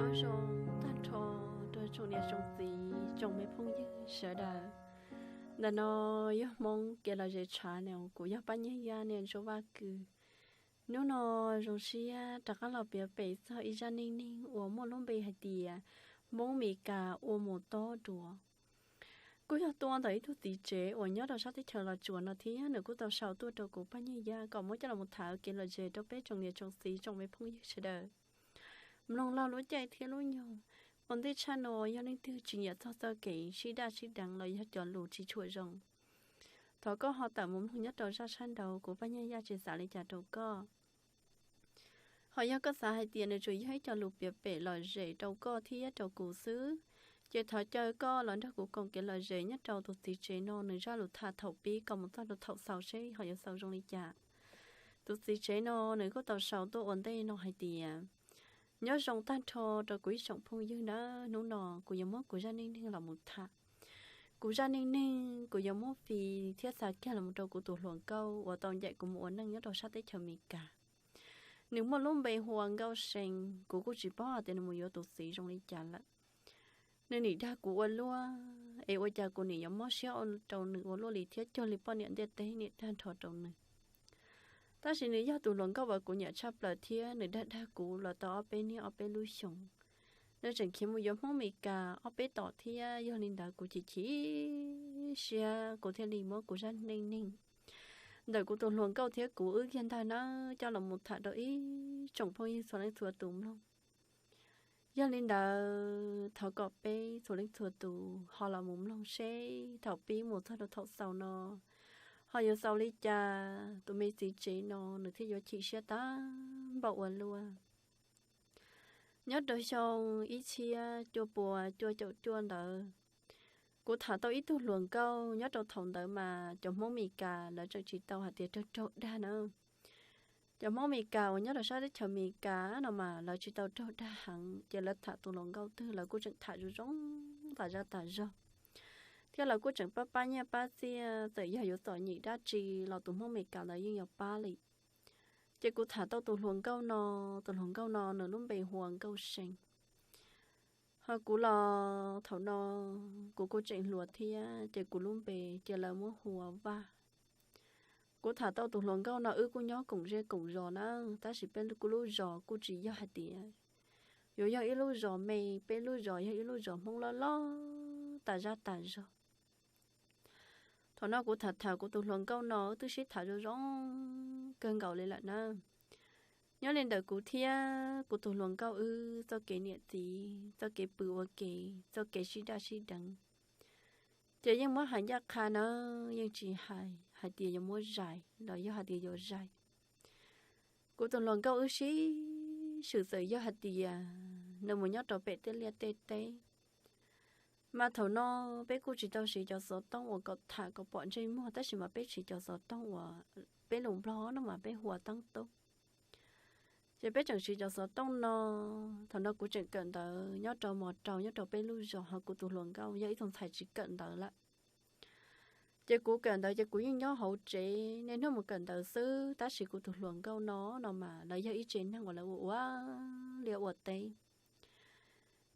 Nyob zoo tag nrho rau tsoom niam tsoom txiv tsoom me phooj ywg sawv daws. Ntawm no yog Hmoob kev lom zem channel, kuv yog Paj Nyiaj Yaj niam Ntsuab Vaj Kws. Hnub no zoo siab rov qab los piav pem txog ib zaj neej neeg uas muaj lub npe hais tias Hmoob Mes Kas ua mus tob dua. Kuj yog tuaj ntawm ib tug txiv tsev uas nyob rau sab teb chaws Los Tsuas no thiab, nws kuj tau sau tuaj rau kuv Paj Nyiaj Yaj kom muab coj los mus tham kev lom zem rau peb tsoom niam tsoom txiv tsoom me phooj ywg sawv daws mloog laug lub caij thiab lub nyoog. Ua ntej tshaj no yog leej twg tsis nyiam txog txoj kev sib daj sib deev los yog cov lus tsis tshua zoo, thov koj ho tawm mus mloog nyob rau zaj sab nraud, kuv Paj Nyiaj Yaj tsis xav li cas rau koj. Ho yog koj xav hais tias nws tsuas yog ib co lus piav pem lom zem rau koj thiab rau kuv xwb, ces thov caw koj los nrog kuv koom kev lom zem nyob rau tus txiv tsev no nws zaj lus tham thaum pib kom mus txog rau thaum xaus seb ho yuav xaus zoo li cas. Tus txiv tsev no nws kuj tau sau tuaj ua ntej no hais tias, nyob zoo tag nrho rau kuv ib tsoom phooj ywg nawb, hnub no kuv yuav muab kuv zaj neej neeg los mus tham. Kuv zaj neej neeg kuv yuav muab fij thiab xa kiag los rau kuv tus hluas nkauj uas tau ncaim kuv mus ua neej nyob rau sab teb chaws Amelikas. Nws muaj lub npe hu ua Nkauj See, kuv kuj tsis paub hais tias nws mus yuav tus txiv zoo li cas lawm. Nws nim dag kuv ua luaj, es ua cas kuv nim yuav mob siab rau nws ua luaj li thiab cuag li poj niam ntiaj teb niam tag nrho rau nws. Tab sis nws yog tus hluas nkauj uas kuv nyiam tshaj plaws thiab nws dag dag kuv los tau ob peb niaj ob peb lub xyoos. Nws tseem khiav mus yuav Hmoob Amelikas ob peb tom thiab, yog li ntawd kuv chim chim siab kuv thiaj li muab kuv zaj neej neeg ntawm kuv tus hluas nkauj thiab kuv wb kiag ntag nawb coj los mus tham rau ib tsoom phooj ywg txhua leej txhua tus mloog. Yog li ntawd thov kom peb txhua leej txhua tus ho los mus mloog seb thaum pib mus txog rau thaum xaus no ho yuav xaus li cas, tus me txiv tsev no nws thiaj yuav chim siab tag npaum ua luaj. Nyob rau xyoo ib txhiab cuaj pua cuaj caum cuaj ntawd, kuv tham tau ib tug hluas nkauj. Nyob rau thaum ntawd mas cov Hmoob Amelikas lawv tseem tsis tau hais tias raug raug dag na. Cov Hmoob Amelikas uas nyob rau sab teb chaws Amelikas no mas lawv tsis tau raug dag heev, ces lawv tham tus hluas nkauj twg lawv kuj tseem tham zoo zoo tas zaj tas zog, thiab lawv kuj tseem pab pab nyiaj pab txiaj, txawm yog yuav txom nyem dab tsi los tus Hmoob Amelikas ntawd yeej yuav pab li. Ces kuv tham tau tus hluas nkauj no, tus hluas nkauj no nws lub npe hu ua Nkauj See. Ho kuv los thaum no kuv kuj tseem hluas thiab, ces kuv lub npe ces lawv muab hu ua Vaj. Kuv tham tau tus hluas nkauj no wb kuj nyob koom zej koom zos na, tab sis peb kuj lub zos kuj tsis yog hais tias yuav yog ib lub zos me, peb lub zos yog ib lub zos Hmoob loj loj tas zaj tas zog. Thaum no kuv tham tham kuv tus hluas nkauj no wb twb sib tham zoo zoo kawg nkaus li lawm na. Nyob li ntawm kuv thiab kuv tus hluas nkauj wb txoj kev niam txiv, txoj kev pw ua ke, txoj kev sib daj sib deev, ces yeej muab hais ncaj qha na, yeej tsis hais hais tias yuav muab zais los yog hais tias yuav zais. Kuv tus hluas nkauj wb sib swm txawm yog hais tias nws mus nyob rau pem tej liaj tej teb. Mas thaum no peb kuj tsis tau siv cov xov tooj uas kom tham kom pom ntsej muag, tab sis mas peb siv cov xov tooj uas peb lus Nplog no mas peb hu ua teeb tub. Ces peb tseem siv cov xov tooj no, thaum no kuv tseem kawm ntawv nyob rau mos rau nyob rau peb lub zos, ho kuv tus hluas nkauj yog ib tug ntxhais tsis kawm ntawv lawm. Ces kuv kawm ntawv ces kuv yeej nyob hauv tsev niaj hnub mus kawm ntawv xwb, tab sis kuv tus hluas nkauj no no mas lawv yog ib tsev neeg uas lawv ua ua liaj ua teb.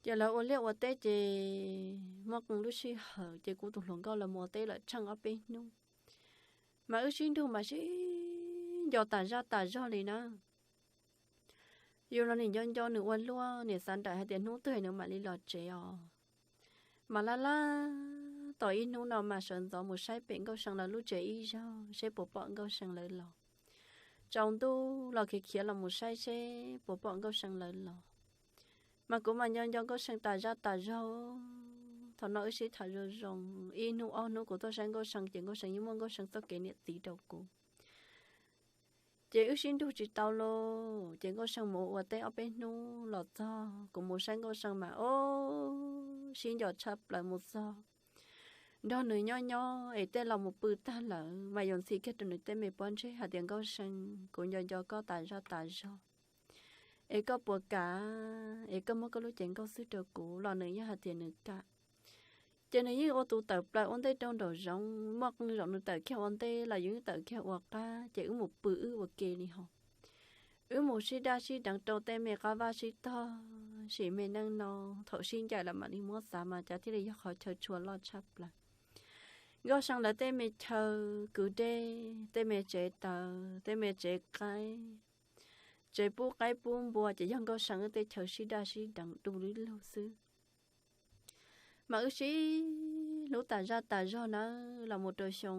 Ces lawv ua liaj ua teb ces muaj qee lub sij hawm ces kuv tus hluas nkauj lawv mus ua teb lawm tsheej ob peb hnub, mas wb sib nrug mas sib nco tas zaj tas zog li na. Yus los nim nco nco nws ua luaj, nim xav nraim hais tias hnub twg nws mam li los tsev os. Mas laj laj tos ib hnub no mas sawv ntxov mus saib pem Nkauj See lawv lub tsev ib zaug seb puas pom Nkauj See lawv los. Tsaus ntuj los khiav khiav los mus saib seb puas pom Nkauj See lawv los. Mas kuv mas nco nco Nkauj See tas zaj tas zog. Thaum no wb sib tham zoo zoo, ib hnub ob hnub kuv tuaj saib Nkauj See ces Nkauj See yeej muaj Nkauj See txoj kev niam txiv rau kuv. Ces wb sib nrug tsis tau lauj, ces Nkauj See mus ua teb ob peb hnub los txog, kuv mus saib Nkauj See mas ob sib nco tshaj plaws mus txog nrog nws nyob nyob es tej los mus pw tag lawm mas yuav ntxhi kiag rau nws tej me pob ntseg hais tias, Nkauj See, kuv nco nco koj tas zaj tas zog, es koj puas kam, es koj muab koj lub cev nkauj xwb rau kuv los nws yeej hais tias nws kam. Ces nws yeej ua tus tawm plaws ua ntej rau nraum zoov, muaj qee zaum nws tawm kiag ua ntej los yus yeej tawm kiag ua qab, ces wb mus pw wb ua ke li hos. Wb mus sib daj sib deev rau tej me qab vaj sib tog, sim me neej no, thaum sib ncaim los mam li muab xav mas cas thiaj li yog qhov chaw tshua loj tshaj plaws. Nkauj See lawv tej me chaw kwv dej, tej me tsev taws, tej me tsev qaib, tsev pub qaib pub npua ces yog Nkauj See wb tej chaw sib daj sib deev du lug xwb. Mas wb sib hlub tas zaj tas zog nawb los mus rau xyoo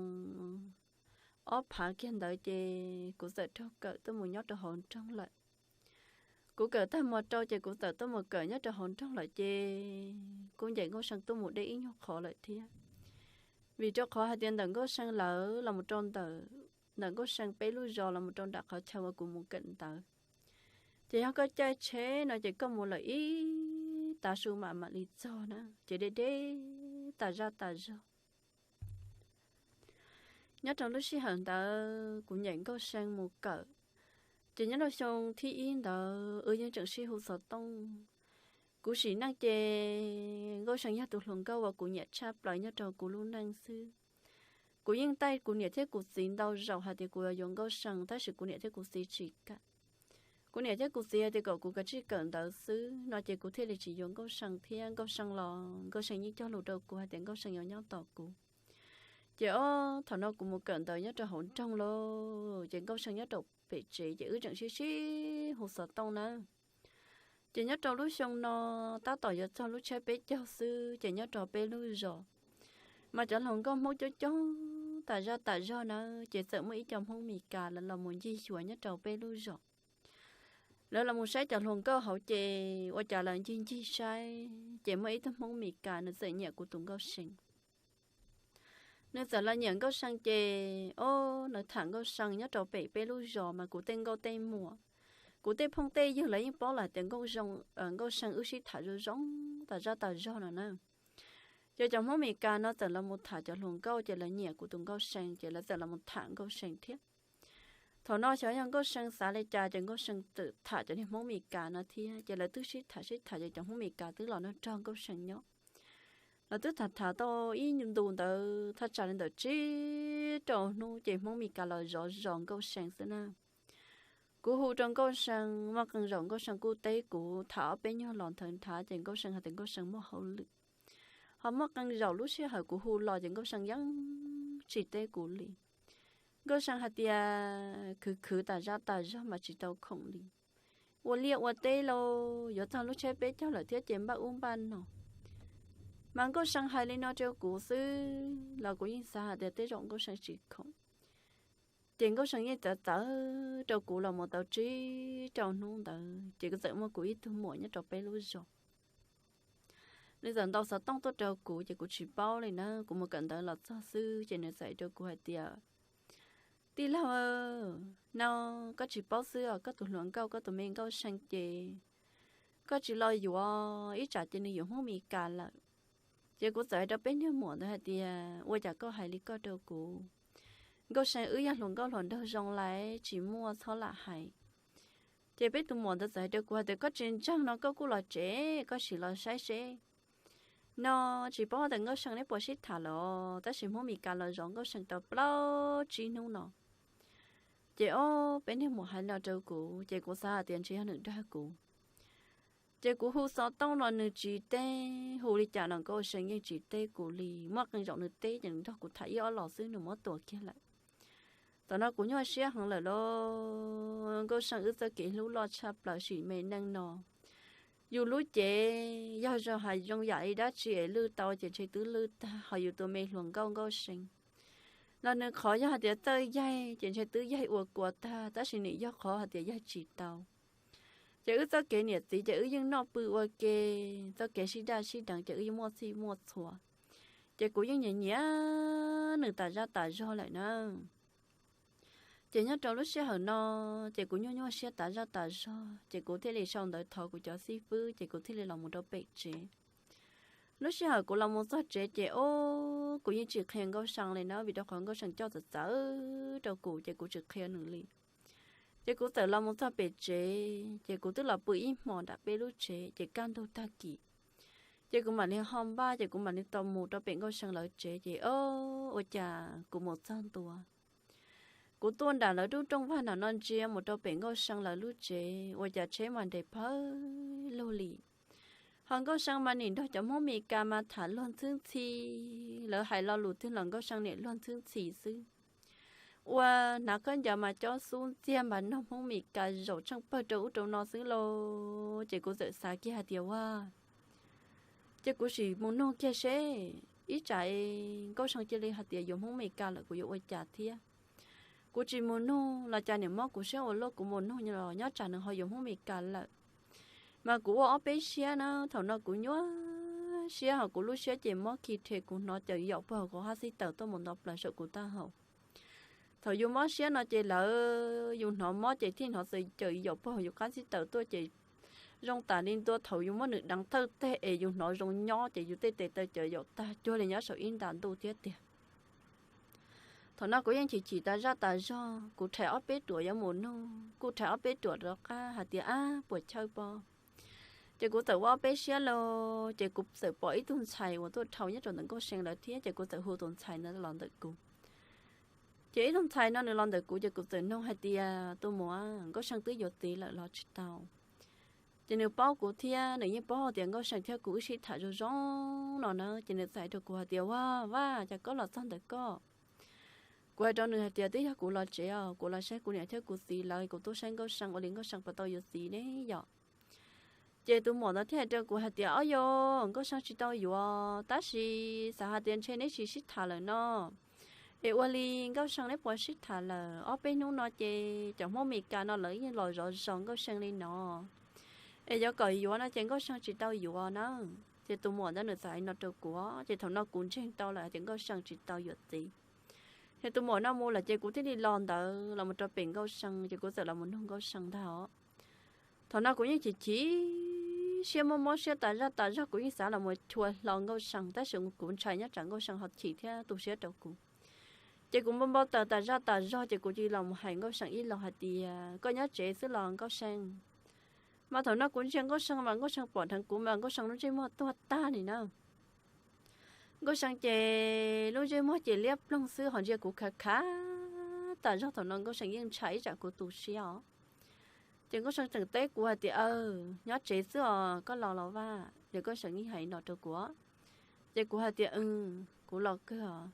ob phav kiag ntawd ces kuv txawm raug kawm tuaj mus nyob rau hauv nroog lawm. Kuv kawm tag mos rau ces kuv txawm tuaj mus kawm nyob rau hauv nroog lawm ces kuv ncaim Nkauj See tuaj mus deb ib nyuag qhov lawm thiab. Vim rau qhov hais tias ntawm Nkauj See lawv los mus rau ntawm, ntawm Nkauj See peb lub zos los mus rau nram qhov chaw uas kuv mus kawm ntawv, ces yog koj caij tsheb no ces koj mus lawm ib tav su mam mam li txog na, ces deb deb tas zaj tas zog. Nyob rau lub sij hawm ntawd kuv ncaim Nkauj See mus kawm, ces nyob rau xyoo thib ib ntawd wb yeej tseem sib hu xov tooj. Kuv sim neej ces Nkauj See yog tus hluas nkauj uas kuv nyiam tshaj plaws nyob rau kuv lub neej xwb. Kuv yeej taij kuv niam thiab kuv txiv ntau zaus hais tias kuv yuav yuav Nkauj See, tab sis kuv niam thiab kuv txiv tsis kam. Kuv niam thiab kuv txiv hais tias kom kuv kav tsij kawm ntawv xwb no ces kuv thiaj li tsis yuav Nkauj See thiab. Nkauj See los Nkauj See yeej cog lus rau kuv hais tias Nkauj See yuav nyob tos kuv. Ces ob thaum no kuv mus kawm ntawv nyob rau hauv nroog lawm ces Nkauj See nyob rau pem tsev ces wb tseem sib sib hu xov tooj nawb. Ces nyob rau lub xyoo no tab tom yuav txog lub tshiab peb caug xwb ces nyob rau peb lub zos mas cov hluas nkauj Hmoob coob coob tas zaj tas zog nawb, ces txawm muaj ib co Hmoob Mes Kas lawv los mus ncig xyuas nyob rau peb lub zos. Lawv los mus saib cov hluas nkauj hauv ces ua cas lawv ncig ncig saib ces muaj ib tug Hmoob Mes Kas nws txawm nyiam kuv tus Nkauj See. Nws txawm los nyiam Nkauj See ces ob nws tham Nkauj See nyob rau pem peb lub zos mas kuv tej nkauj tej muam, kuv tej phooj tej ywg lawv yeej paub lawm tias Nkauj, Nkauj See wb sib tham zoo zoo tas zaj tas zog no na. Ces cov Hmoob Mes Kas no txawm los mus tham cov hluas nkauj ces lawv nyiam kuv tus Nkauj See ces lawv txawm los mus tham Nkauj See thiab. Thaum no xyov yog Nkauj See xav li cas ces Nkauj See txawm tham cov niag Hmoob Mes Kas no thiab ces lawv twb sib tham sib tham ces cov Hmoob Mes Kas twb los nrog Nkauj See nyob. Lawv twb tham tham tau ib ntu ntawd thaj tsam li ntawm tsib rau hnub ces Hmoob Mes Kas los zov zos Nkauj See xwb na. Kuv hu rau Nkauj See muaj qee zaum Nkauj See kuj teb kuv, tham ob peb nyuag los nthawv nrhav ces Nkauj See hais tias Nkauj See muaj hauj lwm. Ho muaj qee zaum lub sij hawm kuv hu los ces Nkauj See yeej tsis teb kuv li. Nkauj See hais tias khwv khwv tas zaj tas zog mas tsis tau khoom li. Ua liaj ua teb lauj, yuav txog lub tshiab peb caug lawm thiab ces npaj ub npaj no. Mas Nkauj See hais li no rau kuv xwb los kuv yeej xav hais tias tej zaum Nkauj See tsis khoom. Ces Nkauj See yeej txawv txawv rau kuv los mus tau tsib rau hnub ntawd ces kuv txawm muaj kuv ib tug muam nyob rau peb lub zos. Nws txawm ntaus xov tooj tuaj rau kuv ces kuv tsis paub li na, kuv mus kawm ntawv los txog xwb ces nws txawm hais rau kuv hais tias, tij laug, no koj tsis paub xwb os, koj tus hluas nkauj, koj tus me Nkauj See ces koj tsis los yuav ib tsam ces nws yuav Hmoob Mes Kas lawm. Ces kuv txawm hais rau peb niag muam ntawd hais tias ua cas koj hais li koj rau kuv, Nkauj See wb yog hluas nkauj hluas nraug zoo lawm tsis muaj txhob lam hais. Ces peb tus muam ntawd txawm hais rau kuv hais tias koj tsis ntseeg no koj kuj los tsev koj sim los saib seb. No tsis paub tias Nkauj See neb puas sib tham los tab sis Hmoob Mes Kas los zov Nkauj See tau plaub tsib hnub no. Ces ob peb niag muam hais no rau kuv ces kuv xav hais tias ntshe yog nws dag kuv. Ces kuv hu xov tooj los nws tsis teb, hu li cas los Nkauj See yeej tsis teb kuv li, muaj qee zaum nws teb ces nws nrog kuv tham ib ob los xwb nws muab tua kiag lawm. Thaum no kuv nyuaj siab heev lawm lauj, Nkauj See wb txoj kev hlub loj tshaj plaws sim me neej no. Yus lub cev yog zoo hais zoo yam li dab tsi es lwj tau ces ntshe twb lwj tag, ho yus tus me hluas nkauj Nkauj See los nws qhov yog hais tias txawj yaig ces ntshe twb yaig ua kua tag tab sis nws yog qhov hais tias yaig tsis tau. Ces wb txoj kev niam txiv ces wb yeej noj pw ua ke, txoj kev sib daj sib deev ces wb yeej muaj txhij muaj txhua. Ces kuv yeej nyiam nyiam nws tas zaj tas zog lawm na. Ces nyob rau lub sij hawm no ces kuv nyuaj nyuaj siab tas zaj tas zog ces kuv thiaj li sau ntawv thov kuv cov xib fwb ces kuv thiaj li los mus rau pem tsev. Lub sij hawm kuv los mus txog tsev ces o, kuv yeej tsis qhia Nkauj See li na vim rau qhov Nkauj See coj txawv txawv rau kuv ces kuv tsis qhia nws li. Ces kuv txawm los mus txog pem tsev ces kuv twb los pw ib hmos nram peb lub tsev ces kaj ntug tag kis ces kuv mam li ho npaj ces kuv mam li tau mus rau pem Nkauj See lawv tsev ces o, ua cas kuv mus txog ntua, kuv tuaj nram lawv lub rooj vag no no ntsia mus rau pem Nkauj See lawv lub tsev ua cas tsheb mas nres phawj lug li. Ho Nkauj See mas nim nrog cov Hmoob Mes Kas mas tham luag ntxhwb ntxhi, lawv hais lo lus twg los Nkauj See niam luag ntxhwb ntxhi xwb. Ua hnav khaub ncaws mas cob xub ntxiag mas nrog Hmoob Mes Kas zaum tsheej pawg rau ub rau no xwb lauj. Ces kuv txawm xav kiag hais tias, ua, ces kuv sim mus nug kiag seb ib tsam Nkauj See cia li hais tias yuav Hmoob Mes Kas lawm kuv yuav ua cas thiab. Kuv tsis mus nug los cas niam mob kuv siab ua luaj, kuv mus nug los nyob tsam nws ho yuav Hmoob Mes Kas lawm. Mas kuv ua ob peb siab na, thaum no kuv nyuaj siab ho kuv lub siab ces mob khi rhe, kuv hnov caws yaum pog hauv qhov hab xib taws tuaj mus nto plaws saum kuv taub hau. Thaum yus mob siab no ces lawv, yus hnov mob ces thiaj hnov txawm caws yaum pog hauv yus qab xib taws tuaj ces zoo tas li ntua thaum yus muab nws deev thawj teg es yus hnov zoo nyob ces yus tej tes taw caws yaum tag cuag li nyob saum ib nta ntuj thiab tiag. Thaum no kuv yeej chim chim tas zaj tas zog, kuv rhais ob peb ruam yuav mus nug, kuj rhais ob peb ruam rov qab hais tias, ab, puas chawj pob. Ces kuv txawm ua ob peb siab los ces kuv txawm pom ib tug ntxhais uas tuaj dhau nyob rau ntawm Nkauj See lawv thiab, ces kuv txawm hu tus ntxhais no los ntawm kuv. Ces ib tug ntxhais no nws los ntawm kuv ces kuv txawm nug hais tias, tus muam, Nkauj See twb yuav txiv lawm los tsis tau? Ces nws paub kuv thiab nws yeej paub tias Nkauj See thiab kuv wb sib tham zoo zoo no na, ces nws txawm hais rau kuv hais tias, ua, Vaj, cas koj los txog ntawm koj? Kuv hais rau nws hais tias, twb yog kuv los tsev os, kuv los saib kuv niam thiab kuv txiv lawv, kuv tuaj saib Nkauj See, ua li Nkauj See puas tau yuav txiv ne yom? Ces tus muam ntawd thiaj hais rau kuv hais tias, ob yos, Nkauj See tsis tau yuav, tab sis xav hais tias ntshe neb tsis sib tham lawm no. Es ua li Nkauj See neb puas sib tham lawm? Ob peb hnub no ces cov Hmoob Mes Kas no lawv yeej los zov zos Nkauj See li no. Es yuav kom yuav no ces Nkauj See tsis tau yuav na. Ces tus muam ntawd nws txawm hais no rau kuv, ces thaum no kuv ntseeg tau lawm tias Nkauj See tsis tau yuav txiv. Ces tus muam no mus lawm ces kuv thiaj li los ntawd los mus rau pem Nkauj See, ces kuv txawm los mus nug Nkauj See ntag. Thaum no kuv yeej chim chim siab, mob mob siab tas zaj tas zog, kuv yeej xav los mus chua hlo Nkauj See, tab sis kuv ntshai nyob tsam Nkauj See ho chim thiab tu siab rau kuv. Ces kuv npau npau taws tas zaj tas zog, ces kuv cia li los mus hais Nkauj See ib los hais tias, koj nyob tsev xwb los Nkauj See? Mas thaum no kuv ntsia Nkauj See mas Nkauj See pom dheev kuv mas Nkauj See lub ntsej muag tuag tag li na. Nkauj See ces lub ntsej muag ces liab ploog xwb, ho ntsia kuv khav khav tas zog. Thaum no Nkauj See yeej ntshai ib tsam kuv tu siab os. Ces Nkauj See tseem teb kuv hais tias, aw, nyob tsev xwb os, koj los los Vaj? Ces Nkauj See yeej hais no rau kuv. Ces kuv hais tias, kuv los kawg os.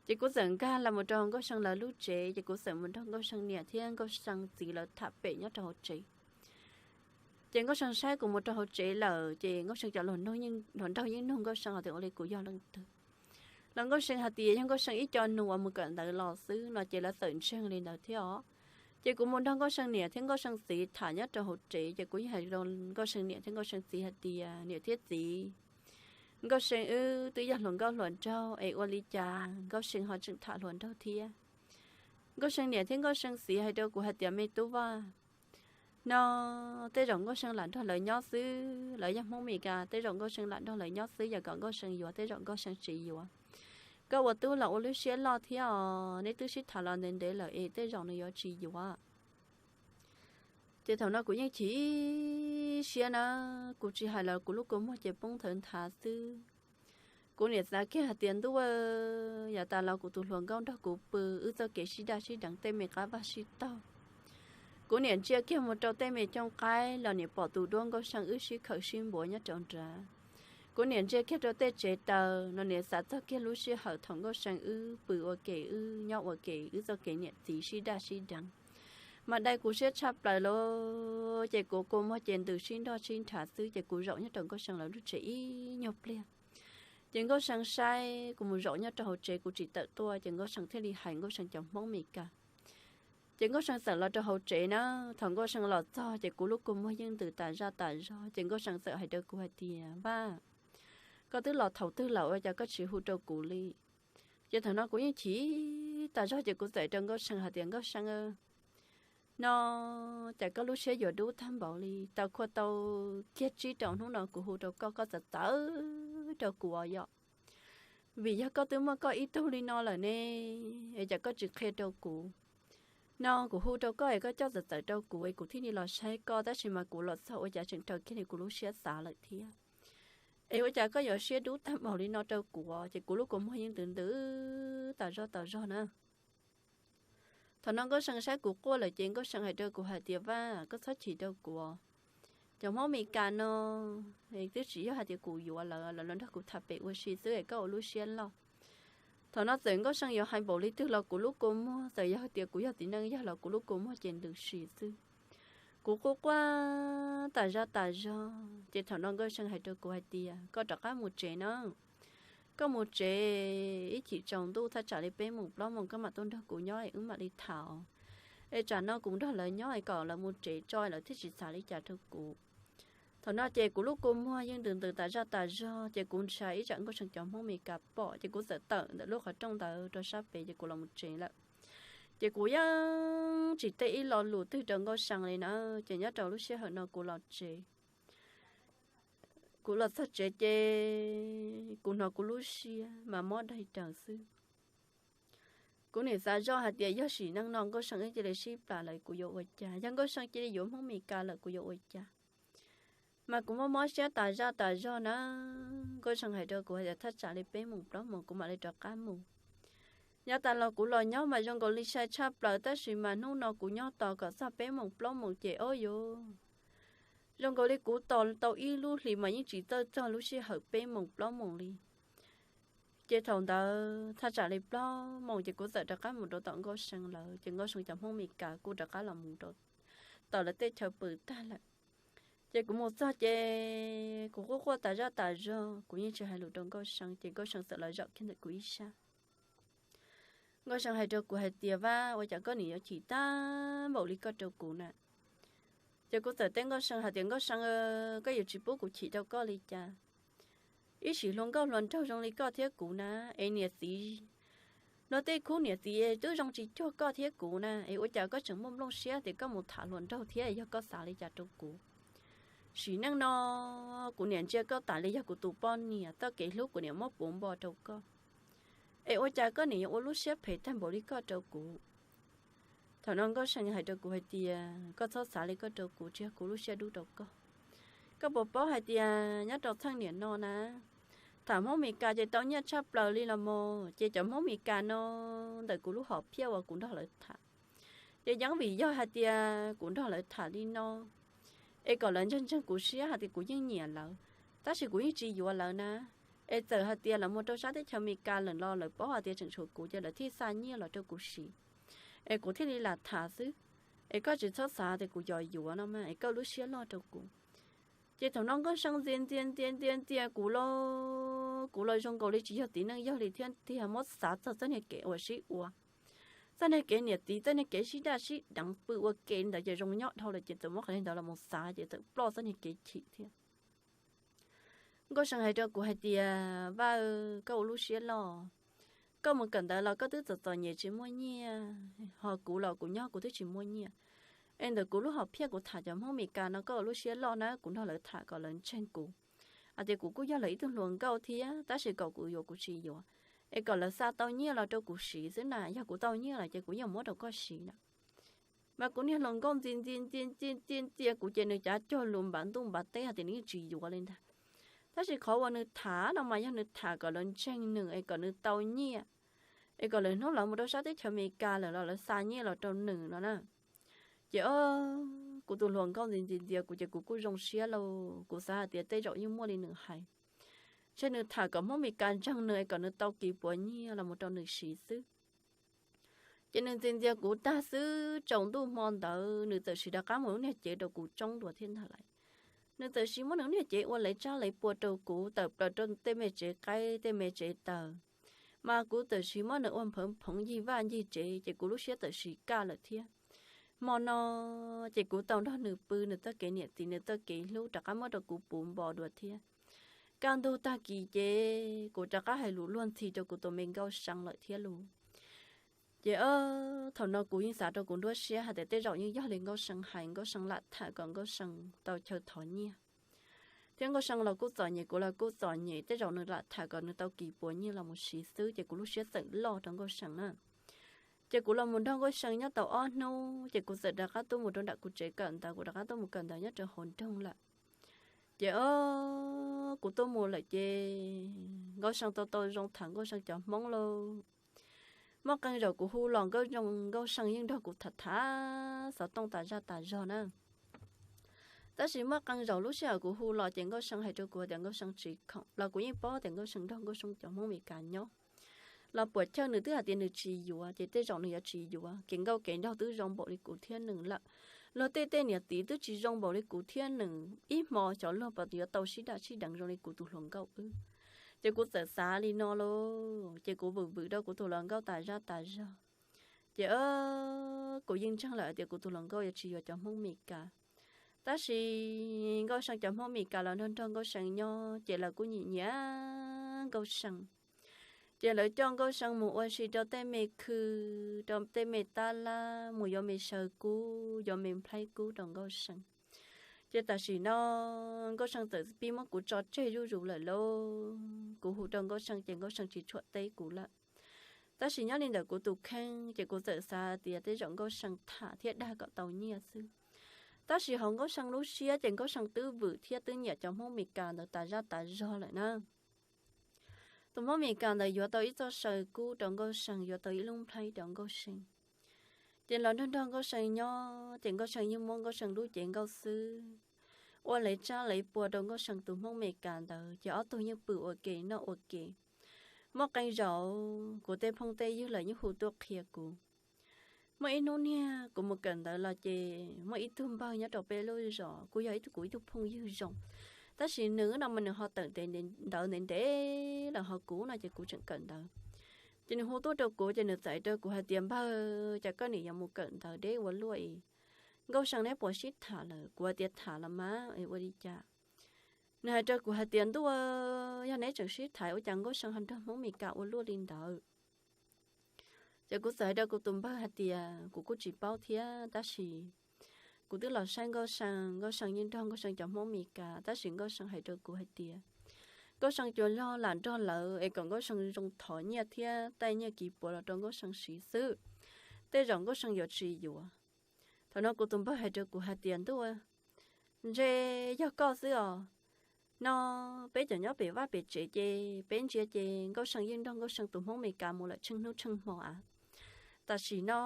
Ces kuv txawm nkag los mus rau Nkauj See lawv lub tsev, ces kuv txawm mus nrog Nkauj See niam thiab Nkauj See txiv lawv tham pem nyob rau hauv tsev. Ces Nkauj See saib kuv mus rau hauv tsev lawm, ces Nkauj See cov hluas nraug yeej nug Nkauj See hais tias ua li kuv yog leej twg. Los Nkauj See hais tias yog Nkauj See ib co nus uas mus kawm ntawv los xwb no, ces lawv txawm ntseeg li ntawd thiab os. Ces kuv mus nrog Nkauj See niam thiab Nkauj See txiv tham nyob rau hauv tsev, ces kuv yeej hais rau Nkauj See niam thiab Nkauj See txiv hais tias, niam thiab txiv, Nkauj See wb twb yog hluas nkauj hluas nraug es ua li cas Nkauj See ho tseem tham hluas nraug thiab? Nkauj See niam thiab Nkauj See txiv hais rau kuv hais tias, me tub Vaj, no tej zaum Nkauj See lam nrog lawv nyob xwb, lawv yog Hmoob Mes Kas, tej zaum Nkauj See lam nrog lawv nyob xwb, yog kom Nkauj See yuav tej zaum Nkauj See tsis yuav. Koj ua tub los ua lub siab loj thiab os, neb twb sib tham los ntev ntev lawm es tej zaum nws yuav tsis yuav. Ces thaum no kuv yeej chim siab na, kuv tsis hais los kuv lub kua muag ces poob nthawv nthav xwb. Kuv niam xav kiag hais tias, ntuj, yav tas los kuv tus hluas nkauj nrog kuv pw, wb txoj kev sib daj sib deev tej me qab vaj sib taug. Kuv niam ntsia kiag mus rau tej me cooj qaib los niam pom tus duab Nkauj See wb sib khawm sib npuav nyob rau nrad. Kuv niam ntsia kiag rau tej tsev taws no niam xav txog kiag lub sij hawm thaum Nkauj See wb pw ua ke, wb nyob ua ke, wb txoj kev niam txiv sib daj sib deev. Mas dai kuv siab tshaj plaws lawm, ces kuv kua muag ces ntws sib nroj sib nrhav xwb, ces kuv zaum nyob rau Nkauj See lawv lub tsev ib nyuag pliag. Ces Nkauj See saib kuv mus zaum nyob rau hauv tsev kuv tsis tawm tuaj, ces Nkauj See thiaj li hais Nkauj See cov Hmoob Mes Kas. Ces Nkauj See txawm los rau hauv tsev na. Thaum Nkauj See los txog ces kuv lub kua muag yeej ntws tas zaj tas zog, ces Nkauj See txawm hais rau kuv hais tias, Vaj, koj twb los thaum twg lawm ua cas koj tsis hu rau kuv li? Ces thaum no kuv yeej chim tas zog, ces kuv txawm rau Nkauj See hais tias, Nkauj See, no cas koj lub siab yuav dub tag npaum li, tau khua tau kiag tsib rau hnub no kuv hu rau koj, koj txawv txawv rau kuv os yom. Vim yog koj twb muaj koj ib tug li no lawm ne, es cas koj tsis qhia rau kuv? No kuv hu rau koj es koj coj txawv txawv rau kuv es kuv thiaj li los saib koj, tab sis mas kuv los txog ua cas tseem raws kiag li kuv lub siab xav lawm thiab. Es ua cas koj yuav siab dub tag npaum li no rau kuv? Ces kuv lub kua muag yeej ntws ntws tas zog tas zog na. Thaum no Nkauj See saib kuv quaj lawm ces Nkauj See hais rau kuv hais tias, Vaj, koj txhob chim rau kuv. Cov Hmoob Mes Kas no twb tsis yog hais tias kuv yuav lawv, lawv los nrog kuv tham pem ua si xwb es koj ua lub siab loj. Thaum no txawm Nkauj See yuav hais npaum li twg los kuv lub kua muag txawm yog tias kuv yog txiv neej yog los kuv lub kua muag ces ntws si xwb. Kuv quaj quaj tas zaj tas zog ces thaum no Nkauj See hais rau kuv hais tias koj rov qab mus tsev na, koj mus tsev ib chim tsaus ntuj thaj tsam li peb moos plaub moos koj mam tuaj nrog kuv nyob es wb mam li tham. Es tsam no kuv nrog lawv nyob es kom lawv mus tsev tso lawv thiaj tsis xav li cas rau kuv. Thaum no ces kuv lub kua muag yeej ntws ntws tas zaj tas zog ces kuv ntshai ib tsam Nkauj See cov Hmoob Mes Kas pom ces kuv txawm tawm ntawm lub qhov rooj ntawd rau sab pem ces kuv los mus tsev lawm. Ces kuv yeej tsis teb ib lo lus twg rau Nkauj See li na, ces nyob rau lub sij hawm no kuv los tsev. Kuv los txog tsev ces kuv hnov kuv lub siab mas mob daig raws xwb. Kuv nim xav zoj hais tias yog sim neej no Nkauj See cia li sib plas lawm kuv yuav ua cas, yog Nkauj See cia li yuav Hmoob Mes Kas lawm kuv yuav ua cas. Mas kuv mob mob siab tas zaj tas zog na. Nkauj See hais rau kuv hais tias thaj tsam li peb moos plaub moos kuv mam li rov qab mus. Yav tas los kuv los nyob mas zoo nkaus li sai tshaj plaws tab sis mas hnub no kuv nyob tos kom txog peb moos plaub moos ces ob yuav zoo nkaus li kuv tos tau ib lub hlis mas yeej tsis txawj txog lub sij hawm peb moos plaub moos li. Ces thaum ntawd thaj tsam li plaub moos ces kuv txawm rov qab mus rau tom Nkauj See lawv ces Nkauj See cov Hmoob Mes Kas kuj rov qab los mus rau tom lawv tej chaw pw tag lawm. Ces kuv mus txog ces kuv quaj quaj tas zaj tas zog kuv yeej tsis hais lus rau Nkauj See ces Nkauj See txawm los zaum kiag ntawm kuv ib sab. Nkauj See hais rau kuv hais tias Vaj, ua cas koj nim yuav chim tag npaum li koj rau kuv na? Ces kuv txawm teb Nkauj See hais tias Nkauj See, koj yuav tsis pub kuv chim rau koj li cas? Ib sim hluas nkauj hluas nraug zoo li koj thiab kuv na, es niam txiv, luag tej khub niam txiv twb zoo tsis cuag koj thiab kuv na, es ua cas koj tseem muaj nplooj siab tias koj mus tham hluas nraug thiab yog koj xav li cas rau kuv? Sim neej no kuv niam ntsia koj tas li yog kuv tus poj niam, txoj kev hlub kuv niam muab puv npo rau koj, es ua cas koj nim yuav ua lub siab phem tag npaum li koj rau kuv? Thaum no Nkauj See hais rau kuv hais tias koj txhob xav li koj rau kuv, tsis yog kuv lub siab dub rau koj. Koj puas paub hais tias nyob rau txheej niam no na, tham Hmoob Mes Kas ces tau nyiaj tshaj plaws li los mas, ces cov Hmoob Mes Kas no ntawm kuv lub hom phiaj uas kuv nrog lawv tham, ces yeej vim yog hais tias kuv nrog lawv tham li no es kom lawv ntseeg ntseeg kuv siab hais tias kuv yeej nyiam lawv, tab sis kuv yeej tsis yuav lawv na. Es txawm hais tias lawv mus rau sab teb chaws Amelikas lawm los lawv paub hais tias tseem tshuav kuv ces lawv thiaj xa nyiaj los rau kuv siv. Es kuv thiaj li lam tham xwb. Es koj tsis txhob xav tias kuv yuav yuav no mas es koj lub siab loj rau kuv. Ces thaum no Nkauj See ntxias ntxias ntxias ntxias ntxias kuv los, kuv los zoo nkaus li tsis yog txiv neej yog li thiab tiag, muab xav txog txoj niag kev uas sib ua, txoj niag kev niam txiv, txoj niag kev sib daj sib deev pw ua ke ntawd ces zoo nyob dhau lawm ces txawm muab qhov li ntawd los mus xav ces txawm ploj txoj niag kev chim thiab. Nkauj See hais rau kuv hais tias Vaj, koj ua lub siab loj, koj mus kawm ntawv los koj twb txom txom nyem tsis muaj nyiaj, ho kuv los kuv nyob kuv twb tsis muaj nyiaj. Es ntawm kuv lub hom phiaj kuv tham cov Hmoob Amelikas no koj ua lub siab loj na, kuv nrog lawv tham kom lawv ntseeg kuv hais tias kuv kuj yog lawv ib tug hluas nkauj thiab tab sis kom kuv yuav kuv tsis yuav, es kom lawv xa tau nyiaj los rau kuv siv xwb na, yog kuv tau nyiaj lawm ces kuv yeej muab rau koj siv na. Mas kuv niag hluas nkauj ntxias ntxias ntxias ntxias ntxias ntxias kuv ces nws cav cuag lus npav ntuj npav teb hais tias nws yeej tsis yuav li ntag. Tab sis qhov uas nws tham no mas yog nws tham kom lawv ntseeg nws es kom nws tau nyiaj, es kom lawv hnub lawv mus rau sab teb chaws Amelikas lawm los lawv xa nyiaj los rau nws no na. Ces o, kuv tus hluas nkauj ntxias ntxias ntxias kuv ces kuv kuj zoo siab lauj, kuv xav hais tias tej zaum yeej muaj li nws hais, ntshe nws tham kom Hmoob Amelikas ntseeg nws es kom nws tau kis puas nyiaj los mus rau nws siv xwb. Ces nws ntxias ntxias kuv tag xwb tsaus ntuj hmo ntawd nws txawm siv rov qab mus lub niag cev rau kuv tsoob dua thiab ntag lauj. Nws txawm siv muab nws lub niag cev ua lev tsab lev pua rau kuv tawm plaws rau tej me tsev qaib tej me tsev taws, mas kuv txawm siv muab nws ua nphawv phoov yig vaj yig tsev ces kuv lub siab txawm siv kaj lawm thiab. Hmo no ces kuv tau nrog nws pw nws txoj kev niam txiv nws txoj kev hlub rov qab muab rau kuv puv npo dua thiab. Kaj ntug tag kis ces kuv rov qab hais lus luag ntxhi rau kuv tus me Nkauj See lawm thiab lauj. Ces o, thaum no kuv yeej xav rau kuv nruab siab hais tias tej zaum yeej yog li Nkauj See hais, Nkauj See lam tham kom Nkauj See tau chaw thov nyiaj. Thiab Nkauj See los kuj txom nyem kuv los kuj txom nyem, tej zaum nws lam tham kom nws tau kis puas nyiaj los mus siv xwb ces kuv lub siab txawm loj rau Nkauj See na. Ces kuv los mus nrog Nkauj See nyob tau ob hnub ces kuv txawm rov qab tuaj mus rau nram kuv tsev kawm ntawv, kuv rov qab tuaj mus kawm ntawv nyob rau hauv nroog lawm. Ces o, kuv tuaj mus lawm ces Nkauj See tau tau zoo tham Nkauj See cov Hmoob lauj. Muaj qee zaum kuv hu los Nkauj See, Nkauj See yeej nrog kuv tham tham xov tooj tas zaj tas zog na. Tab sis muaj qee zaum lub sij hawm kuv hu los ces Nkauj See hais rau kuv tias Nkauj See tsis khoom los kuv yeej paub tias Nkauj See nrog Nkauj See cov Hmoob Meskas nyob. Los puam chawj nws twb hais tias nws tsis yuav ces tej zaum nws yuav tsis yuav. Kev nkauj kev nraug twb zoo npaum li kuv thiab nws lawm. Luag tej tej niam txiv twb tsis zoo npaum li kuv thiab nws, ib hmo xyov luag puas yuav tau sib daj sib deev zoo li kuv tus hluas nkauj wb. Ces kuv txawm xav li no lauj, ces kuv vwm vwm rau kuv tus hluas nkauj tas zaj tas zog. Ces kuv yeej ntseeg lawm tias kuv tus hluas nkauj yuav tsis yuav cov Hmoob Meskas. Tab sis Nkauj See cov Hmoob Meskas los nrog nrog Nkauj See nyob ces lawv kuj nyiam nyiam Nkauj See. Ces lawv coj Nkauj See mus ua si rau tej me khw, rau tej me tab laj, mus yuav me saw kub, yuav me nplhaib kub rau Nkauj See. Ces tam sim no Nkauj See txawm pib muab kuv tso tseg zuj zus lawm lauj. Kuv hu rau Nkauj See ces Nkauj See tsis tshua teb kuv lawm. Tab sis nyob li ntawm kuv tus kheej ces kuv txawm xav tias tej zaum Nkauj See tham thiab dag kom tau nyiaj xwb. Tab sis hauv Nkauj See lub siab ces Nkauj See twb vwm thiab twb nyiam cov Hmoob Meskas ntawd tas zaj tas zog lawm na. Tus Hmoob Meskas ntawd yuav tau ib txoj saw kub rau Nkauj See, yuav tau ib lub nplhaib rau Nkauj See. Ces los nrog nrog Nkauj See nyob ces Nkauj See yeej muab Nkauj See lub cev nkauj xwb ua lev tsab lev pua rau Nkauj See tus Hmoob Meskas ntawd, ces ob tug yeej pw ua ke noj ua ke. Muaj qee zaum kuv tej phooj tej ywg lawv yeej hu tuaj qhia kuv. Muaj ib hnub niag kuv mus kawm ntawv los ces muaj ib tug npawg nyob rau peb lub zos kuj yog ib tug, kuv ib tug phooj ywg zoo, tab sis nws no mas nws ho tawm ntawv ntev ntev lawm, ho kuv no ces kuv tseem kawm ntawv. Ces nws hu tuaj rau kuv ces nws txais rau kuv hais tias npawg, cas koj nim yuav mus kawm ntawv deb ua luaj es Nkauj See neb puas sib tham lawm? Kuv hais tias tham los mas es ua li cas? Nws hais rau kuv hais tias ntuj, yog neb tseem sib tham ua cas Nkauj See ho nrog Hmoob Meskas ua luaj li ntawd? Ces kuv txawm hais rau kuv tus npawg hais tias kuv kuj tsis paub thiab, tab sis kuv twb los saib Nkauj See, Nkauj See yeej nrog Nkauj See cov Hmoob Meskas, tab sis Nkauj See hais rau kuv hais tias Nkauj See cua log lam nrog lawv es kom Nkauj See zoo thov nyiaj thiab taij nyiaj kiv puav los rau Nkauj See siv xwb, tej zaum Nkauj See yuav tsis yuav. Thaum no kuv tus npawg hais rau kuv hais tias ntuj, ntshe yog koj xwb os. No peb cov nyob pem vaj pem tsev ces peb ntsia ces Nkauj See yeej nrog Nkauj See tus Hmoob Meskas mus lawm tsheej hnub tsheej hmo av. Tam sim no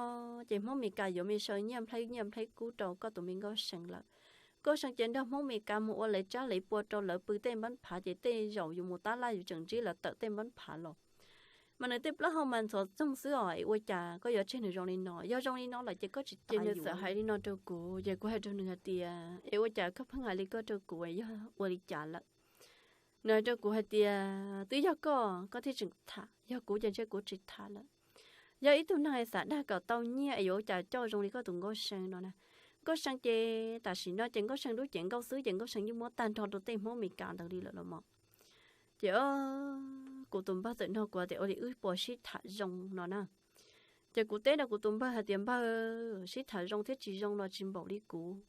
ces Hmoob Meskas yuav me saw nyiaj nplhaib, nyiaj nplhaib kub rau koj tus me Nkauj See lawm. Nkauj See ces nrog Hmoob Meskas mus ua lev tsab lev pua rau lawv pw tej npab phav, ces tej zaum yus mus tab laj yus tseem ntsib lawv tawm tej npab phav los. Mas nws tej plaub hau mas ntxhov txoog xwb os, es ua cas koj yuav tseg nws zoo li no? Yog zoo li no lawm ces koj tsis, ces nws txawm hais li no rau kuv, ces kuv hais rau nws hais tias es ua cas koj pheej hais li koj rau kuv, yog ua li cas lawm? Nws hais rau kuv hais tias twb yog koj, koj thiaj tseem tham, yog kuv ces ntshe kuv tsis tham lawm. Yog ib tug neeg xav dag kom tau nyiaj es yuav ua cas coj zoo li koj tus Nkauj See no na. Nkauj See ces tam sim no ces Nkauj See lub cev nkauj xwb ces Nkauj See yeej muab tag nrho rau tej Hmoob Meskas ntawd li lawm los mas. Ces kuv tus npawg txawm nug kuv tias ua li wb puas sib tham zoo no na. Ces kuv teb rau kuv tus npawg hais tias npawg, sib tham zoo thiab tsis zoo los tsis npaum li kuv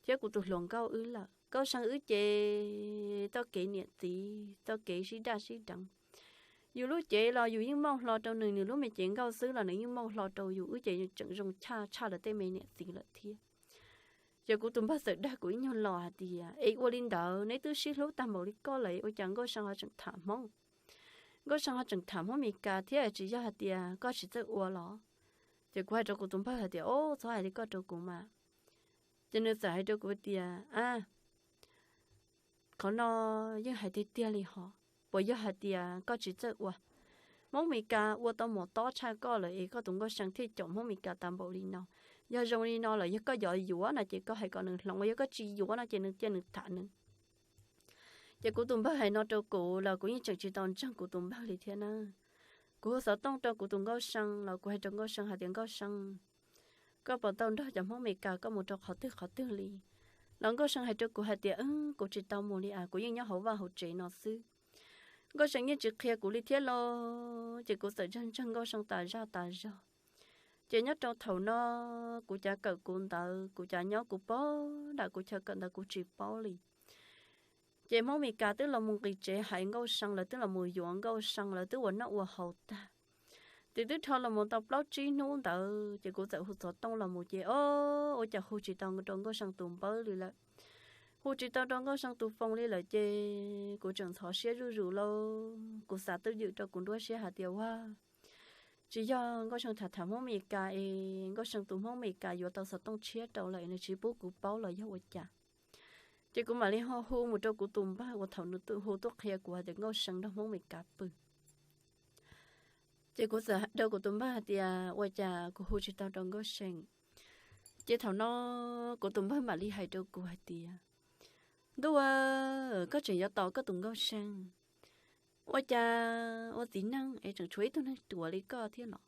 thiab kuv tus hluas nkauj wb lawm. Nkauj See wb ces txoj kev niam txiv, txoj kev sib daj sib deev. Yus lub cev los yus yeej muaj hlo rau nws, nws lub me cev nkauj xwb los nws yeej muaj hlo rau yus, wb ces tseem zoo tshaj tshaj lawv tej me niam txiv lawm thiab. Ces kuv tus npawg txawm dag kuv ib nyuag los hais tias es ua li ntawd neb twb sib hlub tag npaum li koj lawm ua cas Nkauj See ho tseem tham Hmoob, Nkauj See ho tseem tham Hmoob Meskas thiab, tsis yog hais tias koj tsis txawj ua los? Ces kuv hais rau kuv tus npawg hais tias o, txhob hais li koj rau kuv mas. Ces nws txawm hais rau kuv tias a, qhov no yeej hais tiag tiag li hos, puas yog hais tias koj tsis txawj ua? Hmoob Meskas ua tau mos tob tshaj koj lawm es koj tus Nkauj See thiaj caum Hmoob Meskas tas npaum li no. Yog zoo li no lawm yog koj yuav yuav no ces koj hais kom nws hloov, yog koj tsis yuav no ces nws cia nws tham nws. Ces kuv tus npawg hais no rau kuv los kuv yeej tseem tsis tau ntseeg kuv tus npawg li thiab na. Kuv hu xov tooj rau kuv tus Nkauj See los kuv hais rau Nkauj See hais tias Nkauj See, koj puas tau nrog cov Hmoob Meskas koj mus rau qhov twg qhov twg li? Los Nkauj See hais rau kuv hais tias kuv tsis tau mus li as, kuv yeej nyob hauv vaj hauv tsev no xwb. Nkauj See yeej tsis qhia kuv li thiab los ces kuv txawm ntseeg ntseeg Nkauj See tas zaj tas zog. Ces nyob rau thaum no kuv cav kawm kuv ntawv, kuv cav nyob kuv pog nram kuv chaw kawm ntawv kuv tsis paub li. Ces Hmoob Meskas twb los mus nqis tsev hais Nkauj See, lawv twb los mus yuav Nkauj See, lawv twb ua noj ua haus tag. Ces twb rho los mus tau plaub tsib hnub ntawd ces kuv txawm hu xov tooj los mus ces o, ua cas hu tsis tau rau Nkauj See tus npawb li lawm. Hu tsis tau rau Nkauj See tus foos li lawm ces kuv tseem ntxhov siab zuj zus lauj. Kuv xav twj ywm rau kuv nruab siab hais tias ua, tsis yog Nkauj See tham tham Hmoob Meskas es Nkauj See tus Hmoob Meskas yuav tau xov tooj tshiab rau lawm nws tsis pub kuv paub los yog ua cas. Ces kuv mam li ho hu mus rau kuv tus npawg uas thaum nws hu tuaj qhia kuv hais tias Nkauj See nrog Hmoob Meskas pw. Ces kuv txawm rau kuv tus npawg hais tias ua cas kuv hu tsis tau rau Nkauj See. Ces thaum no kuv tus npawg mam li hais rau kuv hais tias, Ntuj, koj tseem yuav tos koj tus Nkauj See, ua cas ua txiv neej es tseem tshuav ib tug neeg ruam li koj thiab los?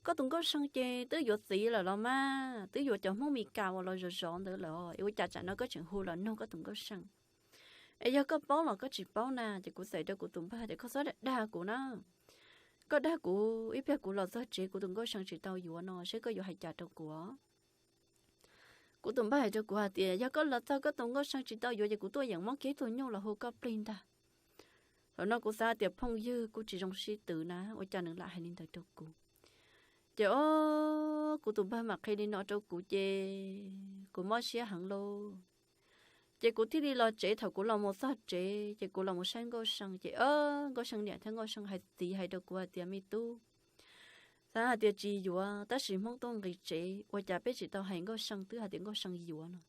Koj tus Nkauj See ces twb yuav txiv lawm los mas, twb yuav cov Hmoob Meskas uas los zov zov ntawd lawm, es ua cas tsam no koj tseem hu los nug koj tus Nkauj See? Es yog koj paub los koj tsis paub na? Ces kuv txawm rau kuv tus npawg tias, Koj txhob dag kuv na. Koj dag kuv ib pliag kuv los txog tsev kuv tus Nkauj See tsis tau yuav no seb koj yuav hais cas rau kuv. Kuv tus npawg hais rau kuv hais tias, Yog koj los txog koj tus Nkauj See tsis tau yuav ces kuv tuaj yeem muab kiag ib tug nyuj los hu koj plig ntag. Thaum no kuv xav tias phooj ywg kuj tsis zoo sib tw na, ua cas nws lam hais li ntawd rau kuv. Ces o, kuv tus npawg mam qhia li no rau kuv ces kuv mob siab heev lauj. Ces kuv thiaj li los tsev, thaum kuv los mus txog tsev ces kuv los mus saib Nkauj See ces o, Nkauj See niam thiab Nkauj See hais txiv hais rau kuv hais tias, Me tub, xav hais tias tsis yuav tab sis Hmoob tuaj nqis tsev ua cas peb tsis tau hais Nkauj See twb hais tias Nkauj See yuav no.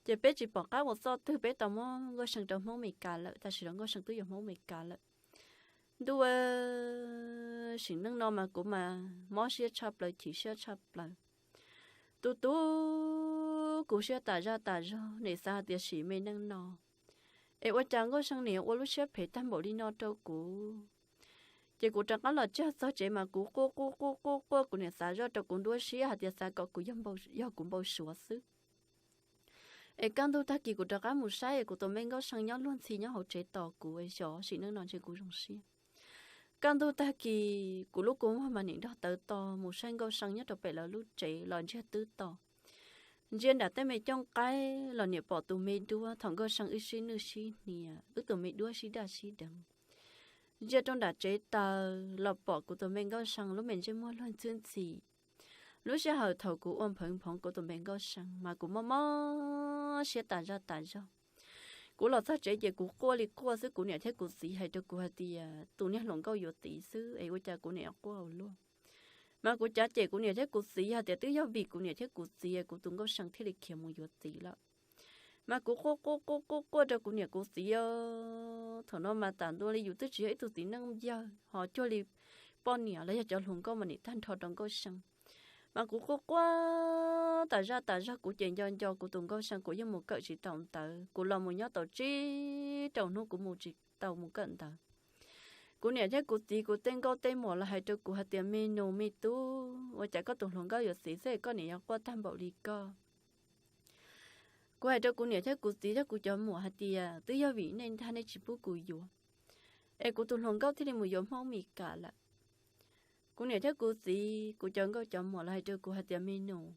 Ces peb tsis pom qab ua txoj twg peb tau muab Nkauj See rau Hmoob Meskas lawm, tam sim no Nkauj See twb yuav Hmoob Meskas lawm. Ntuj, sim neej no mas kuv mas mob siab tshaj plaws chim siab tshaj plaws. Tu tu kuv siab tas zaj tas zog, nim xav hais tias sim me neej no es ua cas Nkauj See nim ua lub siab phem tag npaum li no rau kuv. Ces kuv rov qab los txog tsev mas kuv quaj quaj quaj quaj quaj, kuv niam xav zoj rau kuv nruab siab hais tias xav kom kuv yog kuv npau suav xwb. Es kaj ntug tag kis kuv rov qab mus saib es kuv tus me Nkauj See nyob luag ntxhi nyob hauv tsev tos kuv, xyov sim neej no ntshe kuv zoo siab. Kaj ntug tag kis kuv lub kua muag mas nim nrog tawv to mus saib Nkauj See nyob rau pem lawv lub tsev los ntsiag twb to. Ntsia nram tej me cooj qaib los niam pom tus me duab thaum Nkauj See wb sib nwj sib hnia, wb tus me duab sib daj sib deev. Ntsia rau nram tsev taws los pom kuv tus me Nkauj See lub me ntsej muag luag ntxhwb ntxhi, lub sij hawm thaum kuv ua nphawv nphoov kuv tus me Nkauj See mas kuv mob mob siab tas zaj tas zog. Kuv los txog tsev ces kuv quaj li quaj xwb, kuv niam thiab kuv txiv hais rau kuv hais tias tus niag hluas nkauj yuav txiv xwb es ua cas kuv niam quaj ua luaj. Mas kuv cav cem kuv niam thiab kuv txiv hais tias twb yog vim kuv niam thiab kuv txiv kuv tus Nkauj See thiaj li khiav mus yuav txiv lawm. Mas kuv quaj quaj quaj quaj quaj rau kuv niam kuv txiv os. Thaum no mas tam ntua li yus twb tsis yog ib tug txiv neej yawg ho cuag li poj niam los yog cov hluas nkauj mas nim tag nrho rau Nkauj See. Mas kuv quaj quaj tas zaj tas zog, kuv ces nco nco kuv tus Nkauj See, kuv yeej mus kawm tsis tau ntawv, kuv los mus nyob tau tsib rau hnub kuv mus tsis tau mus kawm ntawv. Kuv niam thiab kuv txiv, kuv tej nkauj tej muam los hais rau kuv hais tias me nus me tub, ua cas koj tus hluas nkauj yuav txiv xwb koj niam yuav quaj tag npaum li koj. Kuv hais rau kuv niam thiab kuv txiv thiab kuv cov muam hais tias twb yog vim nej ntag nej tsis pub kuv yuav, es kuv tus hluas nkauj thiaj li mus yuav Hmoob Mes Kas lawm. Kuv niam thiab kuv txiv, kuv cov nkauj cov muam los hais rau kuv hais tias me nus,